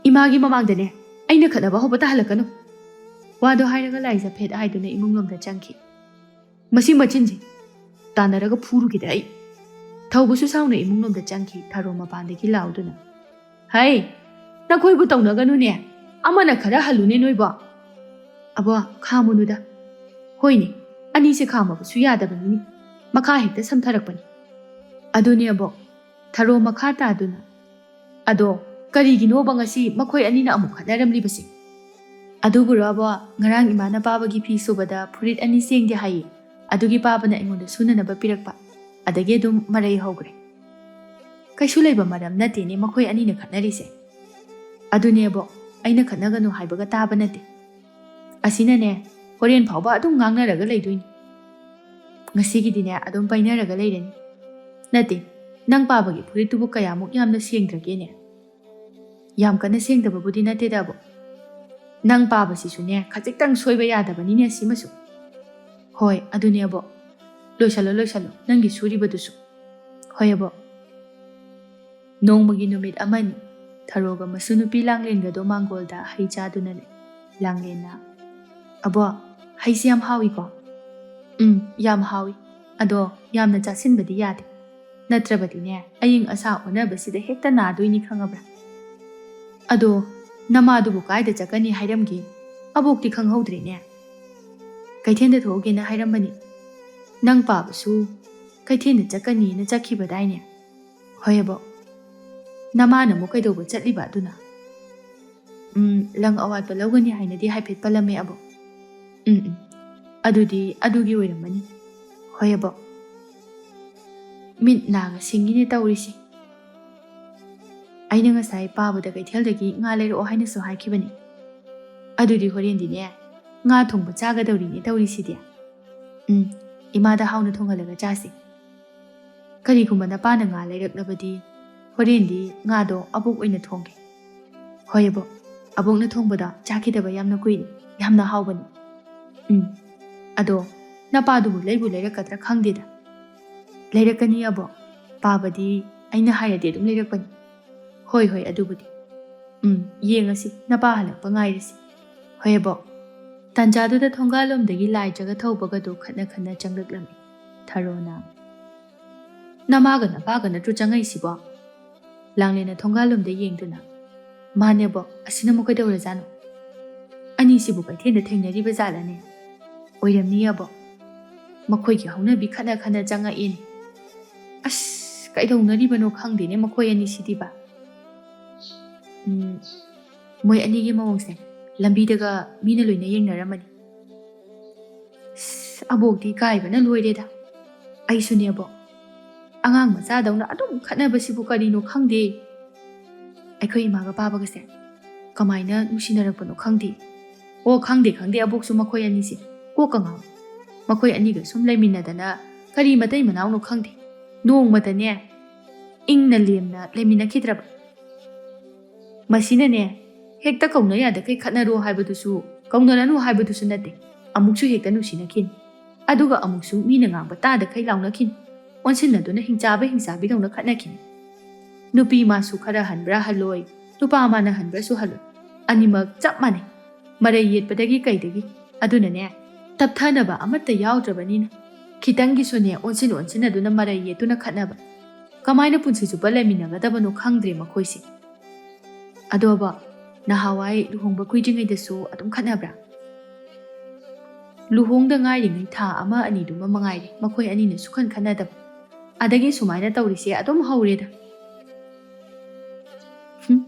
ꯏꯃꯥꯒꯤ ꯃꯃꯥꯡꯗꯅꯦ ꯑꯩꯅ ꯈꯠꯅꯕ ꯍꯧꯕ ꯇꯥꯍꯜꯂꯛꯀꯅꯨ꯫" ꯋꯥꯗꯣ ꯍꯥꯏꯔꯒ ꯂꯥꯏꯖ ꯐꯦꯠ ꯍꯥꯏꯗꯨꯅ ꯏꯃꯨꯡ ꯂꯣꯝꯗ ꯆꯪꯈꯤ꯫ ꯃꯁꯤ ꯃꯆꯤꯟꯁꯦ ꯇꯥꯟꯅꯔꯒ ꯐꯨꯔꯨꯒꯦꯗ ꯑꯩ꯫ ꯊꯧꯕꯁꯨ ꯁꯥꯎꯅ ꯏꯃꯨꯡ ꯂꯣꯝꯗ ꯆꯪꯈꯤ, ꯊꯔꯣ ꯃꯄꯥꯟꯗꯒꯤ ꯂꯥꯎꯗꯨꯅ, "ꯍꯩ, ꯅꯈꯣꯏꯕꯨ ꯇꯧꯅꯒꯅꯨꯅꯦ, ꯑꯃꯅ ꯈꯔ ꯍꯜꯂꯨꯅꯦ ꯅꯣꯏꯕꯣ꯫" "ꯑꯕꯣ, ꯈꯥꯝꯃꯨꯅꯨꯗ꯫" "ꯍꯣꯏꯅꯦ, ꯑꯅꯤꯁꯦ ꯈꯥꯝꯃꯕꯁꯨ ꯌꯥꯗꯕꯅꯤꯅꯦ, ꯃꯈꯥ ꯍꯦꯛꯇ ꯁꯝꯊꯔꯛꯄꯅꯤ꯫" "ꯑꯗꯨꯅꯦ ꯑꯕꯣ, ꯊꯔꯣ ꯃꯈꯥ ꯇꯥꯗꯨꯅ꯫ ꯑꯗꯣ ꯀꯔꯤꯒꯤꯅꯣꯕ ꯉꯁꯤ ꯃꯈꯣꯏ ꯑꯅꯤꯅ ꯑꯃꯨꯛ ꯈꯠꯅꯔꯝꯂꯤꯕꯁꯦ?" "ꯑꯗꯨꯕꯨꯔꯣ ꯑꯕꯣ, ꯉꯔꯥꯡ ꯏꯃꯥꯅ ꯄꯥꯕꯒꯤ ꯐꯤ ꯁꯨꯕꯗ ꯐꯨꯔꯤꯠ ꯑꯅꯤ ꯆꯦꯟꯒꯦ ꯍꯥꯏꯌꯦ, ꯑꯗꯨꯒꯤ ꯄꯥꯕꯅ ꯑꯩꯉꯣꯟꯗ ꯁꯨꯅꯅꯕ ꯄꯤꯔꯛꯄ, ꯑꯗꯒꯤ ꯑꯗꯨꯝ ꯃꯔꯩ ꯍꯧꯈ꯭ꯔꯦ꯫ ꯀꯩꯁꯨ ꯂꯩꯕ ꯃꯔꯝ ꯅꯠꯇꯦꯅꯦ ꯃꯈꯣꯏ ꯑꯅꯤꯅ ꯈꯠꯅꯔꯤꯁꯦ꯫" ꯑꯗꯨꯅꯦꯕꯣ, ꯑꯩꯅ ꯈꯠꯅꯒꯅꯨ ꯍꯥꯏꯕꯒ ꯇꯥꯕ ꯅꯠꯇꯦ꯫ ꯑꯁꯤꯅꯅꯦ, ꯍꯣꯔꯦꯟ ꯐꯥꯎꯕ ꯑꯗꯨꯝ ꯉꯥꯡꯅꯔꯒ ꯂꯩꯗꯣꯏꯅꯤ꯫ ꯉꯁꯤꯒꯤꯗꯤꯅꯦ, ꯑꯗꯨꯝ ꯄꯥꯏꯅꯔꯒ ꯂꯩꯔꯅꯤ꯫ ꯅꯠꯇꯦ, ꯅꯪ ꯄꯥꯕꯒꯤ ꯐꯨꯔꯤꯠꯇꯨꯕꯨ ꯀꯌꯥꯃꯨꯛ ꯌꯥꯝꯅ ꯁꯦꯡꯗ꯭ꯔꯒꯦꯅꯦ? ꯌꯥꯝ ꯀꯟꯅ ꯁꯦꯡꯗꯕꯕꯨꯗꯤ ꯅꯠꯇꯦꯗꯕꯣ꯫ ꯅꯪ ꯄꯥꯕꯁꯤꯁꯨꯅꯦ, ꯈꯖꯤꯛꯇꯪ ꯁꯣꯏꯕ ꯌꯥꯗꯕꯅꯤꯅꯦ ꯁꯤꯃꯁꯨ꯫ ꯍꯣꯏ, ꯑꯗꯨꯅꯦꯕꯣ꯫ ꯂꯣꯏꯁꯜꯂꯣ, ꯂꯣꯏꯁꯜꯂꯣ, ꯅꯪꯒꯤ ꯁꯨꯔꯤꯕꯗꯨꯁꯨ꯫ ꯍꯣꯏ, ꯑꯕꯣꯛ꯫ ꯅꯣꯡꯃꯒꯤ ꯅꯨꯃꯤꯠ ꯑꯃꯅꯤ, ꯊꯔꯣꯒ ꯃꯁꯨ ꯅꯨꯄꯤ ꯂꯥꯡꯂꯦꯟꯒꯗꯣ ꯃꯥꯡꯒꯣꯜꯗ ꯍꯩ ꯆꯥꯗꯨꯅ ꯂꯩ꯫ ꯂꯥꯡꯂꯦꯟꯅ, "ꯑꯕꯣꯛ, ꯍꯩꯁꯦ ꯌꯥꯝ ꯍꯥꯎꯏꯀꯣ?" "ꯎꯝ, ꯌꯥꯝ ꯍꯥꯎꯏ꯫ ꯑꯗꯣ ꯌꯥꯝꯅ ꯆꯥꯁꯤꯟꯕꯗꯤ ꯌꯥꯗꯦ꯫ ꯅꯠꯇ꯭ꯔꯕꯗꯤꯅꯦ, ꯑꯏꯪ ꯑꯁꯥ ꯑꯣꯟꯅꯕꯁꯤꯗ ꯍꯦꯛꯇ ꯅꯥꯗꯣꯏꯅꯤ, ꯈꯪꯉꯕ꯭ꯔꯥ? ꯑꯗꯣ ꯅꯃꯥꯗꯨꯕꯨ ꯀꯥꯏꯗ ꯆꯠꯀꯅꯤ ꯍꯥꯏꯔꯝꯒꯦ? ꯑꯕꯣꯛꯇꯤ ꯈꯪꯍꯧꯗ꯭ꯔꯦꯅꯦ꯫ ꯀꯩꯊꯦꯜꯗ ꯊꯣꯛꯎꯒꯦꯅ ꯍꯥꯏꯔꯝꯕꯅꯤ꯫ ꯅꯪ ꯄꯥꯕꯁꯨ ꯀꯩꯊꯦꯜꯗ ꯆꯠꯀꯅꯤꯅ ꯆꯠꯈꯤꯕꯗꯥꯏꯅꯦ?" "ꯍꯣꯏ, ꯑꯕꯣꯛ꯫ ꯅꯃꯥꯅ ꯑꯃꯨꯛ ꯀꯩꯗꯧꯕ ꯆꯠꯂꯤꯕ ꯑꯗꯨꯅ?" "ꯎꯝ, ꯂꯪ ꯑꯋꯥꯠꯄ ꯂꯧꯒꯅꯤ ꯍꯥꯏꯅꯗꯤ ꯍꯥꯏꯐꯦꯠ ꯄꯜꯂꯝꯃꯦ, ꯑꯕꯣꯛ꯫" "ꯎꯝ, ꯎꯝ꯫ ꯑꯗꯨꯗꯤ ꯑꯗꯨꯒꯤ ꯑꯣꯏꯔꯝꯃꯅꯤ꯫" "ꯍꯣꯏ, ꯑꯕꯣꯛ꯫" ꯃꯤꯠ ꯅꯥꯒ ꯁꯤꯡꯉꯤꯅꯦ ꯇꯧꯔꯤꯁꯦ꯫ ꯑꯩꯅ ꯉꯁꯥꯏ ꯄꯥꯕꯗ ꯀꯩꯊꯦꯜꯗꯒꯤ ꯉꯥ ꯂꯩꯔꯛꯑꯣ ꯍꯥꯏꯅꯁꯨ ꯍꯥꯏꯈꯤꯕꯅꯤ꯫ ꯑꯗꯨꯗꯤ ꯍꯣꯔꯦꯟꯗꯤꯅꯦ, ꯉꯥ ꯊꯣꯡꯕ ꯆꯥꯒꯗꯧꯔꯤꯅꯦ ꯇꯧꯔꯤꯁꯤꯗꯤ꯫ ꯎꯝ, ꯏꯃꯥꯗ ꯍꯥꯎꯅ ꯊꯣꯡꯍꯜꯂꯒ ꯆꯥꯁꯤ꯫ ꯀꯔꯤꯒꯨꯝꯕ ꯅꯄꯥꯅ ꯉꯥ ꯂꯩꯔꯛꯂꯕꯗꯤ, ꯍꯣꯔꯦꯟꯗꯤ ꯉꯥꯗꯣ ꯑꯕꯣꯛ ꯑꯣꯏꯅ ꯊꯣꯡꯒꯦ꯫ "ꯍꯣꯏ, ꯑꯕꯣꯛ꯫ ꯑꯕꯣꯛꯅ ꯊꯣꯡꯕꯗꯣ ꯆꯥꯈꯤꯗꯕ ꯌꯥꯝꯅ ꯀꯨꯏꯔꯦ꯫ ꯌꯥꯝꯅ ꯍꯥꯎꯕꯅꯤ꯫" "ꯎꯝ꯫ ꯑꯗꯣ ꯅꯄꯥꯗꯨꯕꯨ ꯂꯩꯕꯨ ꯂꯩꯔꯛꯀꯗ꯭ꯔꯥ ꯈꯪꯗꯦꯗ꯫" "ꯂꯩꯔꯛꯀꯅꯤ, ꯑꯕꯣꯛ꯫ ꯄꯥꯕꯗꯤ ꯑꯩꯅ ꯍꯥꯏꯔꯗꯤ ꯑꯗꯨꯝ ꯂꯩꯔꯛꯄꯅꯤ꯫" "ꯍꯣꯏ, ꯍꯣꯏ, ꯑꯗꯨꯕꯨꯗꯤ꯫ ꯎꯝ, ꯌꯦꯡꯉꯁꯤ, ꯅꯄꯥ ꯍꯜꯂꯛꯄ ꯉꯥꯏꯔꯁꯤ꯫" "ꯍꯣꯏ, ꯑꯕꯣꯛ꯫" ꯇꯥꯟꯖꯥꯗꯨꯗ ꯊꯣꯡꯒꯥꯜꯂꯣꯝꯗꯒꯤ ꯂꯥꯏꯖꯒ ꯊꯧꯕꯒꯗꯣ ꯈꯠꯅ ꯈꯠꯅ ꯆꯪꯂꯛꯂꯝꯃꯤ꯫ ꯊꯔꯣꯅ, "ꯅꯃꯥꯒ ꯅꯄꯥꯒ ꯅꯠꯇ꯭ꯔꯣ ꯆꯪꯉꯛꯏꯁꯤꯕꯣ?" ꯂꯥꯡꯂꯦꯟꯅ ꯊꯣꯡꯒꯥꯜꯂꯣꯝꯗ ꯌꯦꯡꯗꯨꯅ, "ꯃꯥꯅꯦ, ꯑꯕꯣꯛ꯫ ꯑꯁꯤꯅ ꯑꯃꯨꯛ ꯀꯩꯗꯧꯔꯖꯥꯠꯅꯣ? ꯑꯅꯤꯁꯤꯕꯨ ꯀꯩꯊꯦꯜꯗ ꯊꯦꯡꯅꯔꯤꯕ ꯖꯥꯠꯂꯅꯦ?" "ꯑꯣꯏꯔꯝꯅꯤ, ꯑꯕꯣꯛ꯫ ꯃꯈꯣꯏꯒꯤ ꯍꯧꯅꯕꯤ ꯈꯠꯅ ꯈꯠꯅ ꯆꯪꯉꯛꯑꯦꯅꯦ꯫ ꯑꯁ, ꯀꯩꯗꯧꯅꯔꯤꯕꯅꯣ ꯈꯪꯗꯦꯅꯦ ꯃꯈꯣꯏ ꯑꯅꯤꯁꯤꯗꯤꯕ꯫ ꯎꯝ, ꯃꯣꯏ ꯑꯅꯤꯒꯤ ꯃꯑꯣꯡꯁꯦ ꯂꯝꯕꯤꯗꯒ ꯃꯤꯅ ꯂꯣꯏꯅ ꯌꯦꯡꯅꯔꯝꯃꯅꯤ꯫ ꯑꯁ, ꯑꯕꯣꯛꯇꯤ ꯏꯀꯥꯏꯕꯅ ꯂꯣꯏꯔꯦꯗ꯫ ꯑꯩꯁꯨꯅꯦ, ꯑꯕꯣꯛ꯫ ꯑꯉꯥꯡ ꯃꯆꯥꯗꯧꯅ ꯑꯗꯨꯝ ꯈꯠꯅꯕꯁꯤꯕꯨ ꯀꯔꯤꯅꯣ ꯈꯪꯗꯦ꯫ ꯑꯩꯈꯣꯏ ꯏꯃꯥꯒ ꯄꯥꯕꯒꯁꯦ ꯀꯃꯥꯏꯅ ꯅꯨꯡꯁꯤꯅꯔꯛꯄꯅꯣ ꯈꯪꯗꯦ꯫ ꯑꯣ, ꯈꯪꯗꯦ, ꯈꯪꯗꯦ, ꯑꯕꯣꯛꯁꯨ ꯃꯈꯣꯏ ꯑꯅꯤꯁꯦ ꯀꯣꯛꯀ ꯉꯥꯎꯏ꯫ ꯃꯈꯣꯏ ꯑꯅꯤꯒ ꯁꯨꯝ ꯂꯩꯃꯤꯟꯅꯗꯅ ꯀꯔꯤ ꯃꯇꯩ ꯃꯅꯥꯎꯅꯣ ꯈꯪꯗꯦ꯫ ꯅꯣꯡꯃꯇꯅꯦ ꯏꯪꯅ ꯂꯦꯝꯅ ꯂꯩꯃꯤꯟꯅꯈꯤꯗ꯭ꯔꯕ꯫ ꯃꯁꯤꯅꯅꯦ, ꯍꯦꯛꯇ ꯀꯧꯅ ꯌꯥꯗꯈꯩ ꯈꯠꯅꯔꯣ ꯍꯥꯏꯕꯗꯨꯁꯨ, ꯀꯧꯅꯔꯅꯨ ꯍꯥꯏꯕꯗꯨꯁꯨ ꯅꯠꯇꯦ, ꯑꯃꯨꯛꯁꯨ ꯍꯦꯛꯇ ꯅꯨꯡꯁꯤꯅꯈꯤꯅꯤ꯫ ꯑꯗꯨꯒ ꯑꯃꯨꯛꯁꯨ ꯃꯤꯅ ꯉꯥꯡꯕ ꯇꯥꯗꯈꯩ ꯂꯥꯎꯅꯈꯤꯅꯤ꯫ ꯑꯣꯟꯁꯤꯟꯅꯗꯨꯅ ꯍꯤꯡꯆꯥꯕꯤ ꯍꯤꯡꯆꯥꯕꯤꯗꯧꯅ ꯈꯠꯅꯈꯤꯅꯤ꯫ ꯅꯨꯄꯤ ꯃꯥꯁꯨ ꯈꯔ ꯍꯟꯕ꯭ꯔꯥ ꯍꯜꯂꯣꯏ, ꯅꯨꯄꯥ ꯃꯥꯅ ꯍꯟꯕ꯭ꯔꯥꯁꯨ ꯍꯜꯂꯣꯏ, ꯑꯅꯤꯃꯛ ꯆꯞ ꯃꯥꯟꯅꯩ꯫ ꯃꯔꯩ ꯌꯦꯠꯄꯗꯒꯤ ꯀꯩꯗꯒꯤ꯫ ꯑꯗꯨꯅꯅꯦ, ꯇꯞꯊꯅꯕ ꯑꯃꯠꯇ ꯌꯥꯎꯗ꯭ꯔꯕꯅꯤꯅ ꯈꯤꯇꯪꯒꯤꯁꯨꯅꯦ ꯑꯣꯟꯁꯤꯟ ꯑꯣꯟꯁꯤꯟꯅꯗꯨꯅ ꯃꯔꯩ ꯌꯦꯠꯇꯨꯅ ꯈꯠꯅꯕ꯫ ꯀꯃꯥꯏꯅ ꯄꯨꯟꯁꯤ ꯆꯨꯞꯄ ꯂꯩꯃꯤꯟꯅꯒꯗꯕꯅꯣ ꯈꯪꯗ꯭ꯔꯦ ꯃꯈꯣꯏꯁꯦ꯫ ꯑꯗꯣꯕ, ꯅꯍꯥꯟꯋꯥꯏ ꯂꯨꯍꯣꯡꯕ ꯀꯨꯏꯗ꯭ꯔꯤꯉꯩꯗꯁꯨ ꯑꯗꯨꯝ ꯈꯠꯅꯕ꯭ꯔꯥ? ꯂꯨꯍꯣꯡꯗ ꯉꯥꯏꯔꯤꯉꯩ ꯊꯥ ꯑꯃ ꯑꯅꯤꯗꯨꯃ ꯃꯉꯥꯏꯔꯦ ꯃꯈꯣꯏ ꯑꯅꯤꯅ ꯁꯨꯈꯟ ꯈꯠꯅꯗꯕ꯫ ꯑꯗꯒꯤ ꯁꯨꯃꯥꯏꯅ ꯇꯧꯔꯤꯁꯦ ꯑꯗꯨꯝ ꯍꯧꯔꯦꯗ꯫ ꯍꯨꯝ,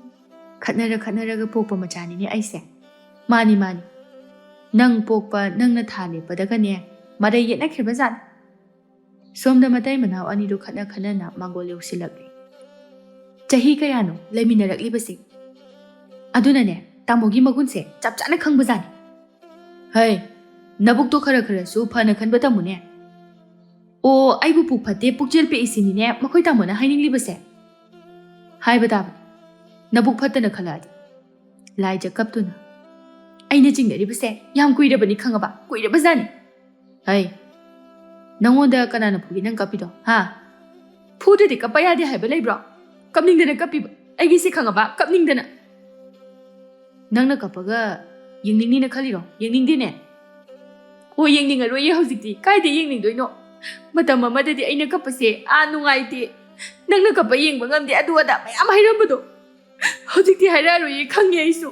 ꯈꯠꯅꯔ ꯈꯠꯅꯔꯒ ꯄꯣꯛꯄ ꯃꯆꯥꯅꯤꯅꯦ ꯑꯩꯁꯦ꯫ ꯃꯥꯅꯤ, ꯃꯥꯅꯤ꯫ ꯅꯪ ꯄꯣꯛꯄ, ꯅꯪꯅ ꯊꯥ ꯂꯦꯞꯄꯗꯒꯅꯦ ꯃꯔꯩ ꯌꯦꯠꯅꯈ꯭ꯔꯕꯖꯥꯠꯅꯤ꯫ ꯁꯣꯝꯗ ꯃꯇꯩ ꯃꯅꯥꯎ ꯑꯅꯤꯗꯨ ꯈꯠꯅ ꯈꯠꯅꯅ ꯃꯥꯡꯒꯣꯜ ꯌꯧꯁꯤꯜꯂꯛꯂꯦ꯫ ꯆꯍꯤ ꯀꯌꯥꯅꯣ ꯂꯩꯃꯤꯟꯅꯔꯛꯂꯤꯕꯁꯦ? ꯑꯗꯨꯅꯅꯦ, ꯇꯥꯃꯣꯒꯤ ꯃꯒꯨꯟꯁꯦ ꯆꯞ ꯆꯥꯅ ꯈꯪꯕꯖꯥꯠꯅꯤ꯫ ꯍꯩ, ꯅꯕꯨꯛꯇꯣ ꯈꯔ ꯈꯔꯁꯨ ꯐꯅ ꯈꯟꯕ ꯇꯝꯃꯨꯅꯦ꯫ ꯑꯣ, ꯑꯩꯕꯨ ꯄꯨꯛ ꯐꯠꯇꯦ, ꯄꯨꯛꯆꯦꯜ ꯄꯤꯛꯏꯁꯤꯅꯤꯅꯦ ꯃꯈꯣꯏ ꯇꯥꯃꯣꯅ ꯍꯥꯏꯅꯤꯡꯂꯤꯕꯁꯦ? ꯍꯥꯏꯕ ꯇꯥꯕꯅꯤ, ꯅꯕꯨꯛ ꯐꯠꯇꯅ ꯈꯜꯂꯛꯑꯗꯤ꯫ ꯂꯥꯏꯖ ꯀꯞꯇꯨꯅ, ꯑꯩꯅ ꯆꯤꯡꯅꯔꯤꯕꯁꯦ ꯌꯥꯝ ꯀꯨꯏꯔꯕꯅꯤ ꯈꯪꯉꯕ, ꯀꯨꯏꯔꯕꯖꯥꯠꯅꯤ꯫ ꯍꯩ, ꯅꯪꯉꯣꯟꯗ ꯀꯅꯥꯅ ꯐꯨꯒꯦ ꯅꯪ ꯀꯞꯄꯤꯗꯣ, ꯍꯥ? ꯐꯨꯗ꯭ꯔꯗꯤ ꯀꯞꯄ ꯌꯥꯗꯦ ꯍꯥꯏꯕ ꯂꯩꯕ꯭ꯔꯣ? ꯀꯞꯅꯤꯡꯗꯅ ꯀꯞꯄꯤꯕ, ꯑꯩꯒꯤꯁꯦ ꯈꯪꯉꯕ, ꯀꯞꯅꯤꯡꯗꯅ꯫ ꯅꯪꯅ ꯀꯞꯄꯒ ꯌꯦꯡꯅꯤꯡꯅꯤꯅ ꯈꯜꯂꯤꯔꯣ? ꯌꯦꯡꯅꯤꯡꯗꯦꯅꯦ꯫ ꯑꯣ, ꯌꯦꯡꯅꯤꯡꯉꯔꯣꯏꯌꯦ ꯍꯧꯖꯤꯛꯇꯤ꯫ ꯀꯥꯏꯗ ꯌꯦꯡꯅꯤꯡꯗꯣꯏꯅꯣ? ꯃꯇꯝ ꯑꯃꯗꯗꯤ ꯑꯩꯅ ꯀꯞꯄꯁꯦ ꯑꯥ ꯅꯨꯡꯉꯥꯏꯇꯦ, ꯅꯪꯅ ꯀꯞꯄ ꯌꯦꯡꯕ ꯉꯝꯗꯦ, ꯑꯗꯨ ꯑꯗꯥ ꯃꯌꯥꯝ ꯍꯥꯏꯔꯝꯕꯗꯣ꯫ ꯍꯧꯖꯤꯛꯇꯤ ꯍꯥꯏꯔꯛꯑꯔꯣꯏꯌꯦ, ꯈꯪꯉꯦ ꯑꯩꯁꯨ꯫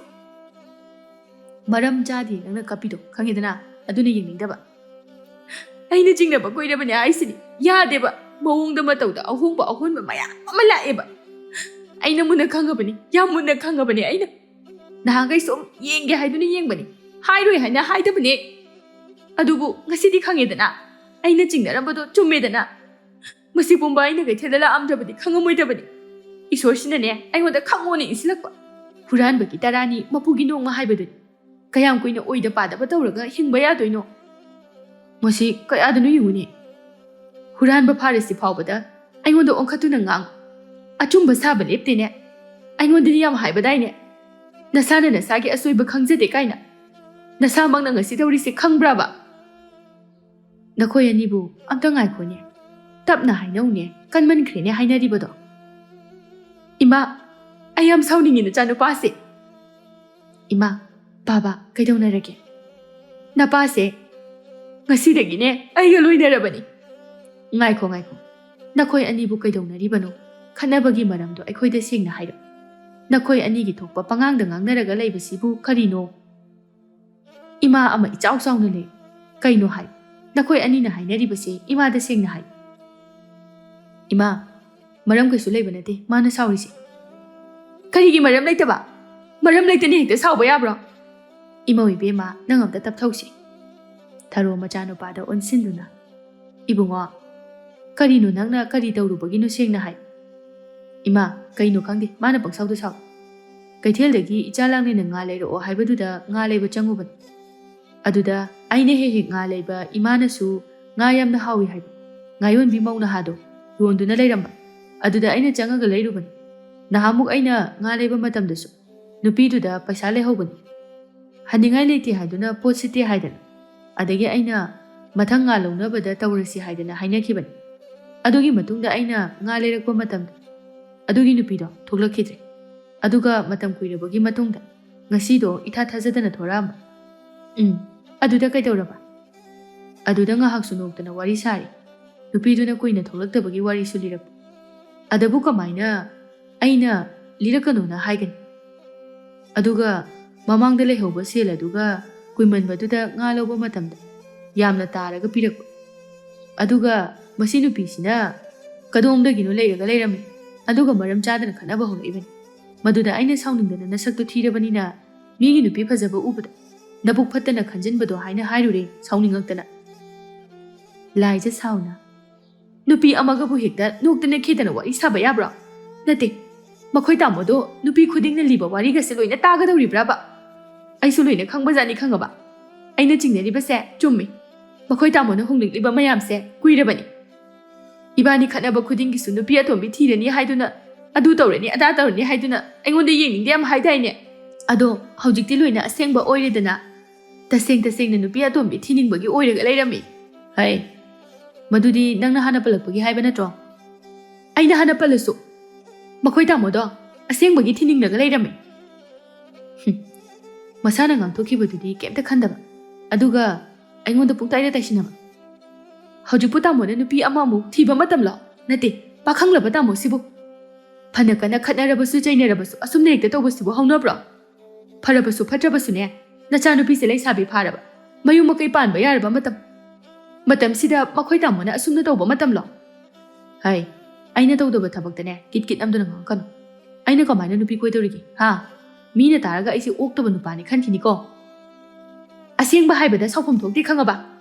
ꯃꯔꯝ ꯆꯥꯗꯦ ꯅꯪꯅ ꯀꯞꯄꯤꯗꯣ, ꯈꯪꯉꯦꯗꯅ? ꯑꯗꯨꯅ ꯌꯦꯡꯅꯤꯡꯗꯕ꯫ ꯑꯩꯅ ꯆꯤꯡꯅꯕ ꯀꯨꯏꯔꯕꯅꯦ ꯍꯥꯏꯁꯤꯅꯤ꯫ ꯌꯥꯗꯦꯕ꯫ ꯃꯑꯣꯡꯗ ꯃꯇꯧꯗ ꯑꯍꯣꯡꯕ ꯑꯍꯣꯟꯕ ꯃꯌꯥꯝ ꯑꯃ ꯂꯥꯛꯑꯦꯕ꯫ ꯑꯩꯅ ꯃꯨꯟꯅ ꯈꯪꯉꯕꯅꯤ, ꯌꯥꯝ ꯃꯨꯟꯅ ꯈꯪꯉꯕꯅꯤ ꯑꯩꯅ꯫ ꯅꯍꯥꯟꯈꯩ ꯁꯨꯝ ꯌꯦꯡꯒꯦ ꯍꯥꯏꯗꯨꯅ ꯌꯦꯡꯕꯅꯤ, ꯍꯥꯏꯔꯣꯏ ꯍꯥꯏꯅ ꯍꯥꯏꯗꯕꯅꯦ꯫ ꯑꯗꯨꯕꯨ ꯉꯁꯤꯗꯤ ꯈꯪꯉꯦꯗꯅ, ꯑꯩꯅ ꯆꯤꯡꯅꯔꯝꯕꯗꯣ ꯆꯨꯝꯃꯦꯗꯅ꯫ ꯃꯁꯤ ꯄꯨꯝꯕ ꯑꯩꯅ ꯀꯩꯊꯦꯜꯗ ꯂꯥꯛꯑꯝꯗ꯭ꯔꯕꯗꯤ ꯈꯪꯉꯝꯃꯣꯏꯗꯕꯅꯤ꯫ ꯏꯁꯣꯔꯁꯤꯅꯅꯦ ꯑꯩꯉꯣꯟꯗ ꯈꯪꯉꯣꯅ ꯏꯟꯁꯤꯜꯂꯛꯄ꯫ ꯍꯨꯔꯥꯟꯕꯒꯤ ꯇꯔꯥꯅꯤ, ꯃꯄꯨꯒꯤ ꯅꯣꯡꯃ ꯍꯥꯏꯕꯗꯨꯅꯤ꯫ ꯀꯌꯥꯝ ꯀꯨꯏꯅ ꯑꯣꯏꯗ ꯄꯥꯗꯕ ꯇꯧꯔꯒ ꯍꯤꯡꯕ ꯌꯥꯗꯣꯏꯅꯣ? ꯃꯁꯤ ꯀꯌꯥꯗꯅꯣ ꯌꯦꯡꯉꯨꯅꯦ꯫ ꯍꯨꯔꯥꯟꯕ ꯐꯥꯔꯁꯤ ꯐꯥꯎꯕꯗ ꯑꯩꯉꯣꯟꯗ ꯑꯣꯟꯈꯠꯇꯨꯅ ꯉꯥꯡ꯫ ꯑꯆꯨꯝꯕ ꯁꯥꯕ ꯂꯦꯞꯇꯦꯅꯦ꯫ ꯑꯩꯉꯣꯟꯗꯗꯤ ꯌꯥꯝ ꯍꯥꯏꯕꯗꯥꯏꯅꯦ꯫ ꯅꯁꯥꯅ ꯅꯁꯥꯒꯤ ꯑꯁꯣꯏꯕ ꯈꯪꯖꯗꯦ ꯀꯥꯏꯅ꯫ ꯅꯁꯥꯃꯛꯅ ꯉꯁꯤ ꯇꯧꯔꯤꯁꯦ ꯈꯪꯕ꯭ꯔꯕ? ꯅꯈꯣꯏ ꯑꯅꯤꯕꯨ ꯑꯝꯇ ꯉꯥꯏꯈꯣꯅꯦ꯫ ꯇꯞꯅ ꯍꯥꯏꯅꯧꯅꯦ, ꯀꯟꯃꯟꯈ꯭ꯔꯦꯅꯦ ꯍꯥꯏꯅꯔꯤꯕꯗꯣ꯫ ꯏꯃꯥ, ꯑꯩ ꯌꯥꯝ ꯁꯥꯎꯅꯤꯡꯉꯤ ꯅꯆꯥꯅꯨꯄꯥꯁꯦ꯫ ꯏꯃꯥ, ꯕꯥꯕꯥ, ꯀꯩꯗꯧꯅꯔꯒꯦ? ꯅꯄꯥꯁꯦ ꯉꯁꯤꯗꯒꯤꯅꯦ ꯑꯩꯒ ꯂꯣꯏꯅꯔꯕꯅꯤ꯫ ꯉꯥꯏꯈꯣ, ꯉꯥꯏꯈꯣ꯫ ꯅꯈꯣꯏ ꯑꯅꯤꯕꯨ ꯀꯩꯗꯧꯅꯔꯤꯕꯅꯣ? ꯈꯠꯅꯕꯒꯤ ꯃꯔꯝꯗꯣ ꯑꯩꯈꯣꯏꯗ ꯁꯦꯡꯅ ꯍꯥꯏꯔꯣ꯫ ꯅꯈꯣꯏ ꯑꯅꯤꯒꯤ ꯊꯣꯛꯄ ꯄꯉꯥꯡꯗ ꯉꯥꯡꯅꯔꯒ ꯂꯩꯕꯁꯤꯕꯨ ꯀꯔꯤꯅꯣ? ꯏꯃꯥ ꯑꯃ ꯏꯆꯥꯎ ꯆꯥꯎꯅ ꯂꯩ꯫ ꯀꯩꯅꯣ ꯍꯥꯏ? ꯅꯈꯣꯏ ꯑꯅꯤꯅ ꯍꯥꯏꯅꯔꯤꯕꯁꯦ ꯏꯃꯥꯗ ꯁꯦꯡꯅ ꯍꯥꯏ꯫ ꯏꯃꯥ, ꯃꯔꯝ ꯀꯩꯁꯨ ꯂꯩꯕ ꯅꯠꯇꯦ ꯃꯥꯅ ꯁꯥꯎꯔꯤꯁꯦ꯫ ꯀꯔꯤꯒꯤ ꯃꯔꯝ ꯂꯩꯇꯕ? ꯃꯔꯝ ꯂꯩꯇꯅ ꯍꯦꯛꯇ ꯁꯥꯎꯕ ꯌꯥꯕ꯭ꯔꯣ? ꯏꯃꯧ ꯏꯕꯦꯝꯃ, ꯅꯪ ꯑꯝꯇ ꯇꯞꯊꯧꯁꯤ꯫ ꯊꯔꯣ ꯃꯆꯥꯅꯨꯄꯥꯗ ꯑꯣꯟꯁꯤꯟꯗꯨꯅ, ꯏꯕꯨꯡꯉꯣ, ꯀꯔꯤꯅꯣ ꯅꯪꯅ ꯀꯔꯤ ꯇꯧꯔꯨꯕꯒꯤꯅꯣ ꯁꯦꯡꯅ ꯍꯥꯏ꯫ ꯏꯃꯥ, ꯀꯩꯅꯣ ꯈꯪꯗꯦ, ꯃꯥꯅ ꯄꯪꯁꯥꯎꯗ ꯁꯥꯎ꯫ ꯀꯩꯊꯦꯜꯗꯒꯤ ꯏꯆꯥ ꯂꯥꯡꯂꯦꯅ ꯉꯥ ꯂꯩꯔꯛꯑꯣ ꯍꯥꯏꯕꯗꯨꯗ ꯉꯥ ꯂꯩꯕ ꯆꯪꯉꯨꯕꯅꯤ꯫ ꯑꯗꯨꯗ ꯑꯩꯅ ꯍꯦꯛ ꯍꯦꯛ ꯉꯥ ꯂꯩꯕ ꯏꯃꯥꯅꯁꯨ ꯉꯥ ꯌꯥꯝꯅ ꯍꯥꯎꯏ ꯍꯥꯏꯕ ꯉꯥꯌꯣꯟꯕꯤ ꯃꯧ ꯅꯍꯥꯗꯣ ꯌꯣꯟꯗꯨꯅ ꯂꯩꯔꯝꯕ꯫ ꯑꯗꯨꯗ ꯑꯩꯅ ꯆꯪꯉꯒ ꯂꯩꯔꯨꯕꯅꯤ꯫ ꯅꯍꯥꯟꯃꯨꯛ ꯑꯩꯅ ꯉꯥ ꯂꯩꯕ ꯃꯇꯝꯗꯁꯨ ꯅꯨꯄꯤꯗꯨꯗ ꯄꯩꯁꯥ ꯂꯩꯍꯧꯕꯅꯤ꯫ ꯍꯟꯅꯤꯡꯉꯥꯏ ꯂꯩꯇꯦ ꯍꯥꯏꯗꯨꯅ ꯄꯣꯠ ꯁꯤꯠꯇꯦ ꯍꯥꯏꯗꯅ꯫ ꯑꯗꯒꯤ ꯑꯩꯅ ꯃꯊꯪ ꯉꯥ ꯂꯧꯅꯕꯗ ꯇꯧꯔꯁꯤ ꯍꯥꯏꯗꯅ ꯍꯥꯏꯅꯈꯤꯕꯅꯤ꯫ ꯑꯗꯨꯒꯤ ꯃꯇꯨꯡꯗ ꯑꯩꯅ ꯉꯥ ꯂꯩꯔꯛꯄ ꯃꯇꯝꯗ ꯑꯗꯨꯒꯤ ꯅꯨꯄꯤꯗꯣ ꯊꯣꯛꯂꯛꯈꯤꯗ꯭ꯔꯦ꯫ ꯑꯗꯨꯒ ꯃꯇꯝ ꯀꯨꯏꯔꯕꯒꯤ ꯃꯇꯨꯡꯗ ꯉꯁꯤꯗꯣ ꯏꯊꯥ ꯊꯥꯖꯗꯅ ꯊꯣꯔꯛꯑꯝꯕ꯫ ꯎꯝ, ꯑꯗꯨꯗ ꯀꯩꯗꯧꯔꯕ? ꯑꯗꯨꯗ ꯉꯥꯏꯍꯥꯛꯁꯨ ꯅꯣꯛꯇꯅ ꯋꯥꯔꯤ ꯁꯥꯔꯤ꯫ ꯅꯨꯄꯤꯗꯨꯅ ꯀꯨꯏꯅ ꯊꯣꯛꯂꯛꯇꯕꯒꯤ ꯋꯥꯔꯤꯁꯨ ꯂꯤꯔꯛꯄ꯫ ꯑꯗꯨꯕꯨ ꯀꯃꯥꯏꯅ ꯑꯩꯅ ꯂꯤꯔꯛꯀꯅꯣꯅ ꯍꯥꯏꯒꯅꯤ? ꯑꯗꯨꯒ ꯃꯃꯥꯡꯗ ꯂꯩꯍꯧꯕ ꯁꯦꯜ ꯑꯗꯨꯒ ꯀꯨꯏꯃꯟꯕꯗꯨꯗ ꯉꯥ ꯂꯧꯕ ꯃꯇꯝꯗ ꯌꯥꯝꯅ ꯇꯥꯔꯒ ꯄꯤꯔꯛꯄ꯫ ꯑꯗꯨꯒ ꯃꯁꯤ ꯅꯨꯄꯤꯁꯤꯅ ꯀꯗꯣꯝꯗꯒꯤꯅꯣ ꯂꯩꯔꯒ ꯂꯩꯔꯝꯃꯤ꯫ ꯑꯗꯨꯒ ꯃꯔꯝ ꯆꯥꯗꯅ ꯈꯠꯅꯕ ꯍꯧꯔꯛꯏꯕꯅꯤ꯫ ꯃꯗꯨꯗ ꯑꯩꯅ ꯁꯥꯎꯅꯤꯡꯗꯅ, "ꯅꯁꯛꯇꯨ ꯊꯤꯔꯕꯅꯤꯅ ꯃꯤꯒꯤ ꯅꯨꯄꯤ ꯐꯖꯕ ꯎꯕꯗ ꯅꯕꯨꯛ ꯐꯠꯇꯅ ꯈꯟꯖꯤꯟꯕꯗꯣ" ꯍꯥꯏꯅ ꯍꯥꯏꯔꯨꯔꯦ ꯁꯥꯎꯅꯤꯡꯉꯛꯇꯅ꯫ ꯂꯥꯏꯖ ꯁꯥꯎꯅ, "ꯅꯨꯄꯤ ꯑꯃꯒꯕꯨ ꯍꯦꯛꯇ ꯅꯣꯛꯇꯅ ꯈꯦꯗꯅ ꯋꯥꯔꯤ ꯁꯥꯕ ꯌꯥꯕ꯭ꯔꯣ? ꯅꯠꯇꯦ, ꯃꯈꯣꯏ ꯇꯥꯃꯣꯗꯣ ꯅꯨꯄꯤ ꯈꯨꯗꯤꯡꯅ ꯂꯤꯕ ꯋꯥꯔꯤꯒꯁꯦ ꯂꯣꯏꯅ ꯇꯥꯒꯗꯧꯔꯤꯕ꯭ꯔꯕ? ꯑꯩꯁꯨ ꯂꯣꯏꯅ ꯈꯪꯕꯖꯥꯠꯅꯤ, ꯈꯪꯉꯕ? ꯑꯩꯅ ꯆꯤꯡꯅꯔꯤꯕꯁꯦ ꯆꯨꯝꯃꯤ꯫ ꯃꯈꯣꯏ ꯇꯥꯃꯣꯅ ꯍꯣꯡꯂꯛꯂꯤꯕ ꯃꯌꯥꯝꯁꯦ ꯀꯨꯏꯔꯕꯅꯤ꯫ ꯏꯕꯥꯅꯤ ꯈꯠꯅꯕ ꯈꯨꯗꯤꯡꯒꯤꯁꯨ ꯅꯨꯄꯤ ꯑꯇꯣꯝꯕꯤ ꯊꯤꯔꯅꯤ ꯍꯥꯏꯗꯨꯅ, ꯑꯗꯨ ꯇꯧꯔꯅꯤ, ꯑꯗꯥ ꯇꯧꯔꯅꯤ ꯍꯥꯏꯗꯨꯅ ꯑꯩꯉꯣꯟꯗ ꯌꯦꯡꯅꯤꯡꯗꯦ ꯌꯥꯝ ꯍꯥꯏꯗꯥꯏꯅꯦ? ꯑꯗꯣ ꯍꯧꯖꯤꯛꯇꯤ ꯂꯣꯏꯅ ꯑꯁꯦꯡꯕ ꯑꯣꯏꯔꯦꯗꯅ꯫ ꯇꯁꯦꯡ ꯇꯁꯦꯡꯅ ꯅꯨꯄꯤ ꯑꯇꯣꯝꯕꯤ ꯊꯤꯅꯤꯡꯕꯒꯤ ꯑꯣꯏꯔꯒ ꯂꯩꯔꯝꯃꯤ꯫ ꯍꯩ, ꯃꯗꯨꯗꯤ ꯅꯪꯅ ꯍꯥꯟꯅ ꯄꯜꯂꯛꯄꯒꯤ ꯍꯥꯏꯕ ꯅꯠꯇ꯭ꯔꯣ? ꯑꯩꯅ ꯍꯥꯟꯅ ꯄꯜꯂꯁꯨ, ꯃꯈꯣꯏ ꯇꯥꯃꯣꯗꯣ ꯑꯁꯦꯡꯕꯒꯤ ꯊꯤꯅꯤꯡꯂꯒ ꯂꯩꯔꯝꯃꯤ꯫ ꯍꯨꯝ, ꯃꯁꯥꯅ ꯉꯥꯡꯊꯣꯛꯈꯤꯕꯗꯨꯗꯤ ꯀꯩꯝꯇ ꯈꯟꯗꯕ, ꯑꯗꯨꯒ ꯑꯩꯉꯣꯟꯗ ꯄꯨꯡꯇꯥꯏꯗ ꯇꯥꯏꯁꯤꯟꯅꯕ꯫ ꯍꯧꯖꯤꯛꯄꯨ ꯇꯥꯃꯣꯅ ꯅꯨꯄꯤ ꯑꯃꯃꯨꯛ ꯊꯤꯕ ꯃꯇꯝꯂꯣ? ꯅꯠꯇꯦ, ꯄꯥꯈꯪꯂꯕ ꯇꯥꯃꯣꯁꯤꯕꯨ꯫ ꯐꯅ ꯀꯟꯅ ꯈꯠꯅꯔꯕꯁꯨ ꯆꯩꯅꯔꯕꯁꯨ ꯑꯁꯨꯝꯅ ꯍꯦꯛꯇ ꯇꯧꯕꯁꯤꯕꯨ ꯍꯧꯅꯕ꯭ꯔꯣ? ꯐꯔꯕꯁꯨ ꯐꯠꯇ꯭ꯔꯕꯁꯨꯅꯦ, ꯅꯆꯥꯅꯨꯄꯤꯁꯦ ꯂꯩꯁꯥꯕꯤ ꯐꯥꯔꯕ, ꯃꯌꯨꯝ ꯃꯀꯩ ꯄꯥꯟꯕ ꯌꯥꯔꯕ ꯃꯇꯝ꯫ ꯃꯇꯝꯁꯤꯗ ꯃꯈꯣꯏ ꯇꯥꯃꯣꯅ ꯑꯁꯨꯝꯅ ꯇꯧꯕ ꯃꯇꯝꯂꯣ? ꯍꯩ, ꯑꯩꯅ ꯇꯧꯗꯕ ꯊꯕꯛꯇꯅꯦ ꯀꯤꯠ ꯀꯤꯠ ꯅꯝꯗꯨꯅ ꯉꯥꯡꯉꯛꯀꯅꯨ꯫ ꯑꯩꯅ ꯀꯃꯥꯏꯅ ꯅꯨꯄꯤ ꯀꯣꯏꯗꯧꯔꯤꯒꯦ, ꯍꯥ? ꯃꯤꯅ ꯇꯥꯔꯒ ꯑꯩꯁꯦ ꯑꯣꯛꯇꯕ ꯅꯨꯄꯥꯅꯤ ꯈꯟꯈꯤꯅꯤꯀꯣ꯫ ꯑꯁꯦꯡꯕ ꯍꯥꯏꯕꯗ ꯁꯥꯎꯐꯝ ꯊꯣꯛꯇꯦ, ꯈꯪꯉꯕ?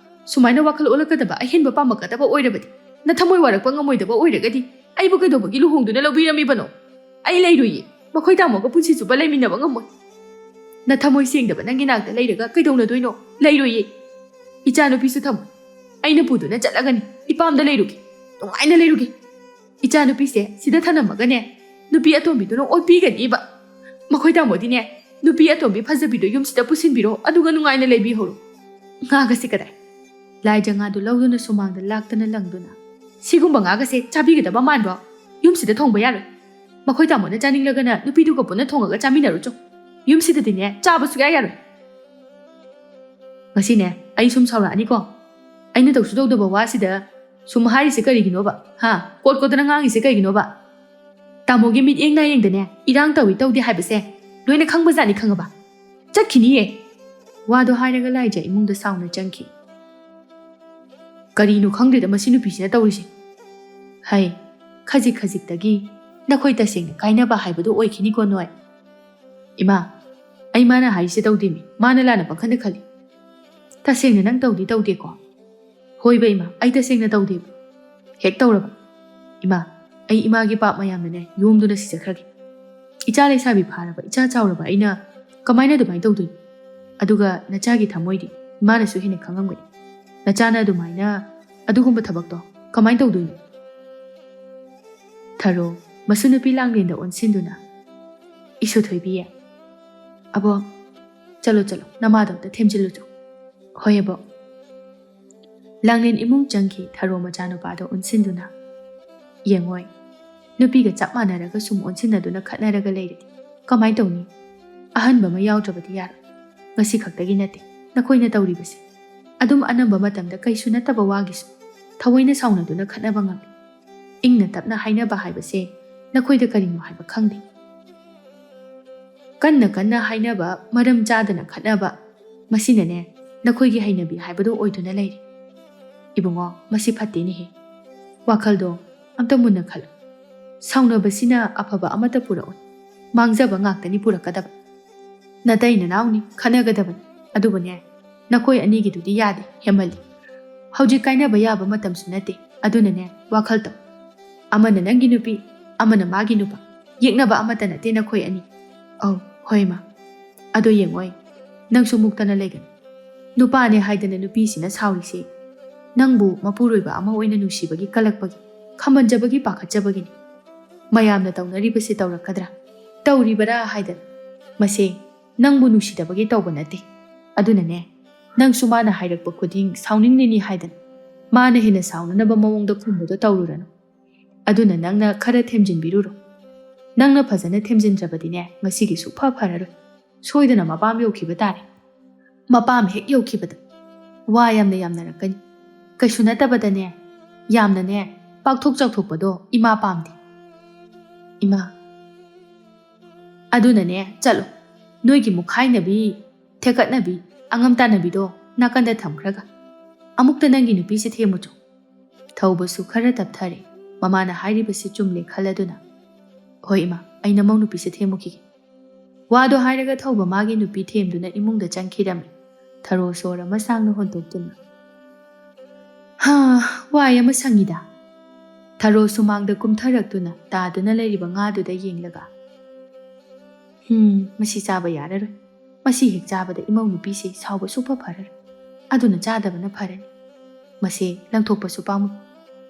ꯁꯨꯃꯥꯏꯅ ꯋꯥꯈꯜ ꯑꯣꯜꯂꯛꯀꯗꯕ, ꯑꯍꯦꯟꯕ ꯄꯥꯝꯃꯛꯀꯗꯕ ꯑꯣꯏꯔꯕꯗꯤ, ꯅꯊꯃꯣꯏ ꯋꯥꯔꯛꯄ ꯉꯝꯃꯣꯏꯗꯕ ꯑꯣꯏꯔꯒꯗꯤ, ꯑꯩꯕꯨ ꯀꯩꯗꯧꯕꯒꯤ ꯂꯨꯍꯣꯡꯗꯨꯅ ꯂꯧꯕꯤꯔꯝꯃꯤꯕꯅꯣ? ꯑꯩ ꯂꯩꯔꯣꯏꯌꯦ꯫ ꯃꯈꯣꯏ ꯇꯥꯃꯣꯒ ꯄꯨꯟꯁꯤ ꯆꯨꯞꯄ ꯂꯩꯃꯤꯟꯅꯕ ꯉꯝꯃꯣꯏ꯫ ꯅꯊꯃꯣꯏ ꯁꯦꯡꯗꯕ ꯅꯪꯒꯤ ꯅꯥꯛꯇ ꯂꯩꯔꯒ ꯀꯩꯗꯧꯅꯗꯣꯏꯅꯣ? ꯂꯩꯔꯣꯏꯌꯦ꯫ ꯏꯆꯥꯅꯨꯄꯤꯁꯨ ꯊꯝꯃꯣ꯫ ꯑꯩꯅ ꯄꯨꯗꯨꯅ ꯆꯠꯂꯒꯅꯤ꯫ ꯏꯄꯥꯝꯗ ꯂꯩꯔꯨꯒꯦ꯫ ꯅꯨꯡꯉꯥꯏꯅ ꯂꯩꯔꯨꯒꯦ꯫ ꯏꯆꯥꯅꯨꯄꯤꯁꯦ ꯁꯤꯗ ꯊꯅꯝꯃꯒꯅꯦ, ꯅꯨꯄꯤ ꯑꯇꯣꯝꯕꯤꯗꯨꯅ ꯑꯣꯠꯄꯤꯒꯅꯤꯕ꯫ ꯃꯈꯣꯏ ꯇꯥꯃꯣꯗꯤꯅꯦ, ꯅꯨꯄꯤ ꯑꯇꯣꯝꯕꯤ ꯐꯖꯕꯤꯗꯣ ꯌꯨꯝꯁꯤꯗ ꯄꯨꯁꯤꯟꯕꯤꯔꯣ, ꯑꯗꯨꯒ ꯅꯨꯡꯉꯥꯏꯅ ꯂꯩꯕꯤꯍꯧꯔꯣ꯫ ꯉꯥꯒꯁꯦ ꯀꯗꯥꯏ? ꯂꯥꯏꯖ ꯉꯥꯗꯨ ꯂꯧꯗꯨꯅ ꯁꯨꯃꯥꯡꯗ ꯂꯥꯛꯇꯅ ꯂꯪꯗꯨꯅ, "ꯁꯤꯒꯨꯝꯕ ꯉꯥꯒꯁꯦ ꯆꯥꯕꯤꯒꯗꯕ ꯃꯥꯟꯕ꯭ꯔꯣ? ꯌꯨꯝꯁꯤꯗ ꯊꯣꯡꯕ ꯌꯥꯔꯣꯏ꯫ ꯃꯈꯣꯏ ꯇꯥꯃꯣꯅ ꯆꯥꯅꯤꯡꯂꯒꯅ ꯅꯨꯄꯤꯗꯨꯒ ꯄꯨꯟꯅ ꯊꯣꯡꯉꯒ ꯆꯥꯃꯤꯟꯅꯔꯨꯆꯣ꯫ ꯌꯨꯝꯁꯤꯗꯗꯤꯅꯦ, ꯆꯥꯕ ꯁꯨꯛꯌꯥ ꯌꯥꯔꯣꯏ꯫ ꯉꯁꯤꯅꯦ, ꯑꯩ ꯁꯨꯝ ꯁꯥꯎꯔꯛꯑꯅꯤꯀꯣ꯫ ꯑꯩꯅ ꯇꯧꯁꯨ ꯇꯧꯗꯕ ꯋꯥꯁꯤꯗ ꯁꯨꯝ ꯍꯥꯏꯔꯤꯁꯦ ꯀꯔꯤꯒꯤꯅꯣꯕ? ꯍꯥ? ꯀꯣꯠ ꯀꯣꯠꯇꯅ ꯉꯥꯡꯉꯤꯁꯦ ꯀꯔꯤꯒꯤꯅꯣꯕ? ꯇꯥꯃꯣꯒꯤ ꯃꯤꯠꯌꯦꯡ ꯅꯥꯌꯦꯡꯗꯅꯦ, ꯏꯔꯥꯡ ꯇꯧꯏ ꯇꯧꯗꯦ ꯍꯥꯏꯕꯁꯦ ꯂꯣꯏꯅ ꯈꯪꯕꯖꯥꯠꯅꯤ, ꯈꯪꯉꯕ? ꯆꯠꯈꯤꯅꯤꯌꯦ!" ꯋꯥꯗꯣ ꯍꯥꯏꯔꯒ ꯂꯥꯏꯖ ꯏꯃꯨꯡꯗ ꯁꯥꯎꯅ ꯆꯪꯈꯤ꯫ ꯀꯔꯤꯅꯣ ꯈꯪꯗꯦꯗ ꯃꯁꯤ ꯅꯨꯄꯤꯁꯤꯅ ꯇꯧꯔꯤꯁꯦ꯫ ꯍꯩ, ꯈꯖꯤꯛ ꯈꯖꯤꯛꯇꯒꯤ ꯅꯈꯣꯏ ꯇꯁꯦꯡꯅ ꯀꯥꯏꯅꯕ ꯍꯥꯏꯕꯗꯨ ꯑꯣꯏꯈꯤꯅꯤꯀꯣ ꯅꯣꯏ꯫ ꯏꯃꯥ, ꯑꯩ ꯃꯥꯅ ꯍꯥꯏꯔꯤꯁꯦ ꯇꯧꯗꯦꯃꯤ, ꯃꯥꯅ ꯂꯥꯟꯅ ꯄꯪꯈꯟꯗ ꯈꯜꯂꯤ꯫ ꯇꯁꯦꯡꯅ ꯅꯪ ꯇꯧꯗꯤ ꯇꯧꯗꯦꯀꯣ? ꯍꯣꯏꯕ ꯏꯃꯥ, ꯑꯩ ꯇꯁꯦꯡꯅ ꯇꯧꯗꯦꯕ꯫ ꯍꯦꯛ ꯇꯧꯔꯕ? ꯏꯃꯥ, ꯑꯩ ꯏꯃꯥꯒꯤ ꯄꯥꯞ ꯃꯌꯥꯝꯅꯅꯦ ꯌꯣꯝꯗꯨꯅ ꯁꯤꯖꯈ꯭ꯔꯒꯦ꯫ ꯏꯆꯥ ꯂꯩꯁꯥꯕꯤ ꯐꯥꯔꯕ, ꯏꯆꯥ ꯆꯥꯎꯔꯕ ꯑꯩꯅ ꯀꯃꯥꯏꯅ ꯑꯗꯨꯃꯥꯏꯅ ꯇꯧꯗꯣꯏꯅꯣ? ꯑꯗꯨꯒ ꯅꯆꯥꯒꯤ ꯊꯃꯣꯏꯗꯤ ꯏꯃꯥꯅꯁꯨ ꯍꯦꯟꯅ ꯈꯪꯉꯝꯒꯅꯤ꯫ ꯅꯆꯥꯅ ꯑꯗꯨꯃꯥꯏꯅ, ꯑꯗꯨꯒꯨꯝꯕ ꯊꯕꯛꯇꯣ ꯀꯃꯥꯏꯅ ꯇꯧꯗꯣꯏꯅꯣ? ꯊꯔꯣ, ꯃꯁꯨ ꯅꯨꯄꯤ ꯂꯥꯡꯂꯦꯟꯗ ꯑꯣꯟꯁꯤꯟꯗꯨꯅ, "ꯏꯁꯨ ꯊꯣꯏꯕꯤ, ꯑꯕꯣ, ꯆꯠꯂꯣ, ꯆꯠꯂꯣ, ꯅꯃꯥꯗꯣ ꯑꯝꯇ ꯊꯦꯝꯖꯤꯜꯂꯨꯆꯣ꯫" "ꯍꯣꯏ, ꯑꯕꯣ꯫" ꯂꯥꯡꯂꯦꯟ ꯏꯃꯨꯡ ꯆꯪꯈꯤ ꯊꯔꯣ ꯃꯆꯥꯅꯨꯄꯥꯗꯣ ꯑꯣꯟꯁꯤꯟꯗꯨꯅ꯫ "ꯌꯦꯡꯉꯣꯏ, ꯅꯨꯄꯤꯒ ꯆꯞ ꯃꯥꯟꯅꯔꯒ ꯁꯨꯝ ꯑꯣꯟꯁꯤꯟꯅꯗꯨꯅ ꯈꯠꯅꯔꯒ ꯂꯩꯔꯗꯤ ꯀꯃꯥꯏꯅ ꯇꯧꯅꯤ? ꯑꯍꯟꯕ ꯑꯃ ꯌꯥꯎꯗ꯭ꯔꯕꯗꯤ ꯌꯥꯔꯣꯏ꯫ ꯉꯁꯤ ꯈꯛꯇꯒꯤ ꯅꯠꯇꯦ ꯅꯈꯣꯏꯅ ꯇꯧꯔꯤꯕꯁꯦ꯫ ꯑꯗꯨꯝ ꯑꯅꯝꯕ ꯃꯇꯝꯗ ꯀꯩꯁꯨ ꯅꯠꯇꯕ ꯋꯥꯒꯤꯁꯨ ꯊꯑꯣꯏꯅ ꯁꯥꯎꯅꯗꯨꯅ ꯈꯠꯅꯕ ꯉꯝꯃꯤ꯫ ꯏꯪꯅ ꯇꯞꯅ ꯍꯥꯏꯅꯕ ꯍꯥꯏꯕꯁꯦ ꯅꯈꯣꯏꯗ ꯀꯔꯤꯅꯣ ꯍꯥꯏꯕ ꯈꯪꯗꯦ꯫ ꯀꯟꯅ ꯀꯟꯅ ꯍꯥꯏꯅꯕ, ꯃꯔꯝ ꯆꯥꯗꯅ ꯈꯠꯅꯕ, ꯃꯁꯤꯅꯅꯦ ꯅꯈꯣꯏꯒꯤ ꯍꯩꯅꯕꯤ ꯍꯥꯏꯕꯗꯨ ꯑꯣꯏꯗꯨꯅ ꯂꯩꯔꯦ꯫ ꯏꯕꯨꯡꯉꯣ, ꯃꯁꯤ ꯐꯠꯇꯦꯅꯦꯍꯦ꯫ ꯋꯥꯈꯜꯗꯣ ꯑꯝꯇ ꯃꯨꯟꯅ ꯈꯜꯂꯨ꯫ ꯁꯥꯎꯅꯕꯁꯤꯅ ꯑꯐꯕ ꯑꯃꯠꯇ ꯄꯨꯔꯛꯑꯣꯏ꯫ ꯃꯥꯡꯖꯕ ꯉꯥꯛꯇꯅꯤ ꯄꯨꯔꯛꯀꯗꯕ꯫ ꯅꯇꯩ ꯅꯅꯥꯎꯅꯤ, ꯈꯠꯅꯒꯗꯕꯅꯤ꯫ ꯑꯗꯨꯕꯨꯅꯦ, ꯅꯈꯣꯏ ꯑꯅꯤꯒꯤꯗꯨꯗꯤ ꯌꯥꯗꯦ, ꯍꯦꯟꯃꯜꯂꯤ꯫ ꯍꯧꯖꯤꯛ ꯀꯥꯏꯅꯕ ꯌꯥꯕ ꯃꯇꯝꯁꯨ ꯅꯠꯇꯦ꯫ ꯑꯗꯨꯅꯅꯦ, ꯋꯥꯈꯜ ꯇꯧ꯫ ꯑꯃꯅ ꯅꯪꯒꯤ ꯅꯨꯄꯤ, ꯑꯃꯅ ꯃꯥꯒꯤ ꯅꯨꯄꯥ꯫ ꯌꯦꯛꯅꯕ ꯑꯃꯠꯇ ꯅꯠꯇꯦ ꯅꯈꯣꯏ ꯑꯅꯤ꯫ ꯑꯧ, ꯍꯣꯏ ꯃꯥ꯫ ꯑꯗꯣ ꯌꯦꯡꯉꯣꯏ, ꯅꯪꯁꯨ ꯃꯨꯛꯇꯅ ꯂꯩꯒꯅꯨ꯫ ꯅꯨꯄꯥꯅꯦ ꯍꯥꯏꯗꯅ ꯅꯨꯄꯤꯁꯤꯅ ꯁꯥꯎꯔꯤꯁꯦ ꯅꯪꯕꯨ ꯃꯄꯨꯔꯣꯏꯕ ꯑꯃ ꯑꯣꯏꯅ ꯅꯨꯡꯁꯤꯕꯒꯤ ꯀꯜꯂꯛꯄꯒꯤ, ꯈꯝꯕꯟꯖꯕꯒꯤ ꯄꯥꯈꯠꯆꯕꯒꯤꯅꯤ꯫ ꯃꯌꯥꯝꯅ ꯇꯧꯅꯔꯤꯕꯁꯤ ꯇꯧꯔꯛꯀꯗ꯭ꯔꯥ? ꯇꯧꯔꯤꯕꯔꯥ ꯍꯥꯏꯗꯅ꯫ ꯃꯁꯦ ꯅꯪꯕꯨ ꯅꯨꯡꯁꯤꯗꯕꯒꯤ ꯇꯧꯕ ꯅꯠꯇꯦ꯫ ꯑꯗꯨꯅꯅꯦ, ꯅꯪꯁꯨ ꯃꯥꯅ ꯍꯥꯏꯔꯛꯄ ꯈꯨꯗꯤꯡ ꯁꯥꯎꯅꯤꯡꯂꯤꯅꯤ ꯍꯥꯏꯗꯅ, ꯃꯥꯅ ꯍꯦꯟꯅ ꯁꯥꯎꯅꯅꯕ ꯃꯑꯣꯡꯗ ꯈꯨꯝꯕꯗꯣ ꯇꯧꯔꯨꯔꯅꯨ꯫ ꯑꯗꯨꯅ ꯅꯪꯅ ꯈꯔ ꯊꯦꯝꯖꯤꯟꯕꯤꯔꯨꯔꯣ꯫ ꯅꯪꯅ ꯐꯖꯅ ꯊꯦꯝꯖꯤꯟꯗ꯭ꯔꯕꯗꯤꯅꯦ, ꯉꯁꯤꯒꯤ ꯁꯨꯛꯐ ꯐꯔꯔꯣꯏ꯫ ꯁꯣꯏꯗꯅ ꯃꯄꯥꯝ ꯌꯧꯈꯤꯕ ꯇꯥꯔꯦ꯫ ꯃꯄꯥꯝ ꯍꯦꯛ ꯌꯧꯈꯤꯕꯗ ꯋꯥ ꯌꯥꯝꯅ ꯌꯥꯝꯅꯔꯛꯀꯅꯤ꯫ ꯀꯩꯁꯨ ꯅꯠꯇꯕꯗꯅꯦ, ꯌꯥꯝꯅꯅꯦ, ꯄꯥꯛꯊꯣꯛ ꯆꯥꯎꯊꯣꯛꯄꯗꯣ ꯏꯃꯥ ꯄꯥꯝꯗꯦ꯫ ꯏꯃꯥ꯫ ꯑꯗꯨꯅꯅꯦ, ꯆꯠꯂꯣ꯫ ꯅꯣꯏꯒꯤ ꯃꯨꯛꯈꯥꯏꯅꯕꯤ, ꯊꯦꯀꯠꯅꯕꯤ, ꯑꯉꯝ ꯇꯥꯟꯅꯕꯤꯗꯣ ꯅꯥꯀꯟꯗ ꯊꯝꯈ꯭ꯔꯒ ꯑꯃꯨꯛꯇ ꯅꯪꯒꯤ ꯅꯨꯄꯤꯁꯦ ꯊꯦꯝꯃꯨꯆꯣ꯫ ꯊꯧꯕꯁꯨ ꯈꯔ ꯇꯞꯊꯔꯦ꯫ ꯃꯃꯥꯅ ꯍꯥꯏꯔꯤꯕꯁꯤ ꯆꯨꯝꯂꯦ ꯈꯜꯂꯗꯨꯅ, "ꯍꯣꯏ ꯏꯃꯥ, ꯑꯩ ꯅꯃꯧ ꯅꯨꯄꯤꯁꯦ ꯊꯦꯝꯃꯨꯈꯤꯒꯦ꯫" ꯋꯥꯗꯣ ꯍꯥꯏꯔꯒ ꯊꯧꯕ ꯃꯥꯒꯤ ꯅꯨꯄꯤ ꯊꯦꯝꯗꯨꯅ ꯏꯃꯨꯡꯗ ꯆꯪꯈꯤꯔꯝꯃꯤ꯫ ꯊꯔꯣ ꯁꯣꯔ ꯑꯃ ꯁꯥꯡꯅ ꯍꯣꯟꯇꯣꯛꯇꯨꯅ, "ꯍꯥ, ꯋꯥꯏ ꯑꯃ ꯁꯪꯉꯤꯗ꯫" ꯊꯔꯣ ꯁꯨꯃꯥꯡꯗ ꯀꯨꯝꯊꯔꯛꯇꯨꯅ ꯇꯥꯗꯨꯅ ꯂꯩꯔꯤꯕ ꯉꯥꯗꯨꯗ ꯌꯦꯡꯂꯒ, "ꯎꯝ, ꯃꯁꯤ ꯆꯥꯕ ꯌꯥꯔꯔꯣꯏ꯫ ꯃꯁꯤ ꯍꯦꯛ ꯆꯥꯕꯗ ꯏꯃꯧ ꯅꯨꯄꯤꯁꯤ ꯁꯥꯎꯕ ꯁꯨꯡꯐ ꯐꯔꯔꯣꯏ꯫ ꯑꯗꯨꯅ ꯆꯥꯗꯕꯅ ꯐꯔꯅꯤ꯫ ꯃꯁꯦ ꯂꯪꯊꯣꯛꯄꯁꯨ ꯄꯥꯝꯃꯨꯏ,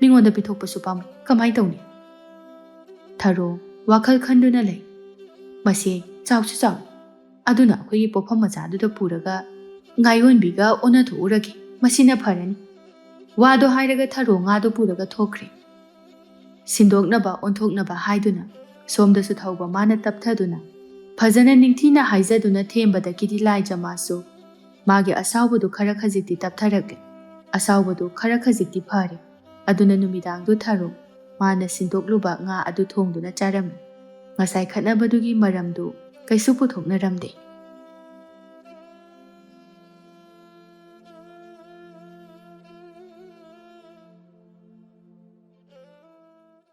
ꯃꯤꯉꯣꯟꯗ ꯄꯤꯊꯣꯛꯄꯁꯨ ꯄꯥꯝꯃꯨꯏ꯫ ꯀꯃꯥꯏ ꯇꯧꯅꯤ?" ꯊꯔꯣ ꯋꯥꯈꯜ ꯈꯟꯗꯨꯅ ꯂꯩ꯫ "ꯃꯁꯦ ꯆꯥꯎꯁꯨ ꯆꯥꯎꯏ꯫ ꯑꯗꯨꯅ ꯑꯩꯈꯣꯏꯒꯤ ꯄꯣꯠꯐꯝ ꯃꯆꯥꯗꯨꯗ ꯄꯨꯔꯒ ꯉꯥꯌꯣꯟꯕꯤꯒ ꯑꯣꯟꯅꯊꯣꯛꯎꯔꯒꯦ꯫ ꯃꯁꯤꯅ ꯐꯔꯅꯤ꯫" ꯋꯥꯗꯣ ꯍꯥꯏꯔꯒ ꯊꯔꯣ ꯉꯥꯗꯣ ꯄꯨꯔꯒ ꯊꯣꯛꯈ꯭ꯔꯦ꯫ ꯁꯤꯟꯗꯣꯛꯅꯕ ꯑꯣꯟꯊꯣꯛꯅꯕ ꯍꯥꯏꯗꯨꯅ ꯁꯣꯝꯗꯁꯨ ꯊꯧꯕ ꯃꯥꯅ ꯇꯞꯊꯗꯨꯅ ꯐꯖꯅ ꯅꯤꯡꯊꯤꯅ ꯍꯥꯏꯖꯗꯨꯅ ꯊꯦꯝꯕꯗꯒꯤꯗꯤ ꯂꯥꯏꯖ ꯃꯥꯁꯨ ꯃꯥꯒꯤ ꯑꯁꯥꯎꯕꯗꯨ ꯈꯔ ꯈꯖꯤꯛꯇꯤ ꯇꯞꯊꯔꯛꯂꯦ꯫ ꯑꯁꯥꯎꯕꯗꯨ ꯈꯔ ꯈꯖꯤꯛꯇꯤ ꯐꯔꯦ꯫ ꯑꯗꯨꯅ ꯅꯨꯃꯤꯗꯥꯡꯗꯨ ꯊꯔꯣ ꯃꯥꯅ ꯁꯤꯟꯗꯣꯛꯂꯨꯕ ꯉꯥ ꯑꯗꯨ ꯊꯣꯡꯗꯨꯅ ꯆꯥꯔꯝꯃꯤ꯫ ꯉꯁꯥꯏ ꯈꯠꯅꯕꯗꯨꯒꯤ ꯃꯔꯝꯗꯨ ꯀꯩꯁꯨ ꯄꯨꯊꯣꯛꯅꯔꯝꯗꯦ꯫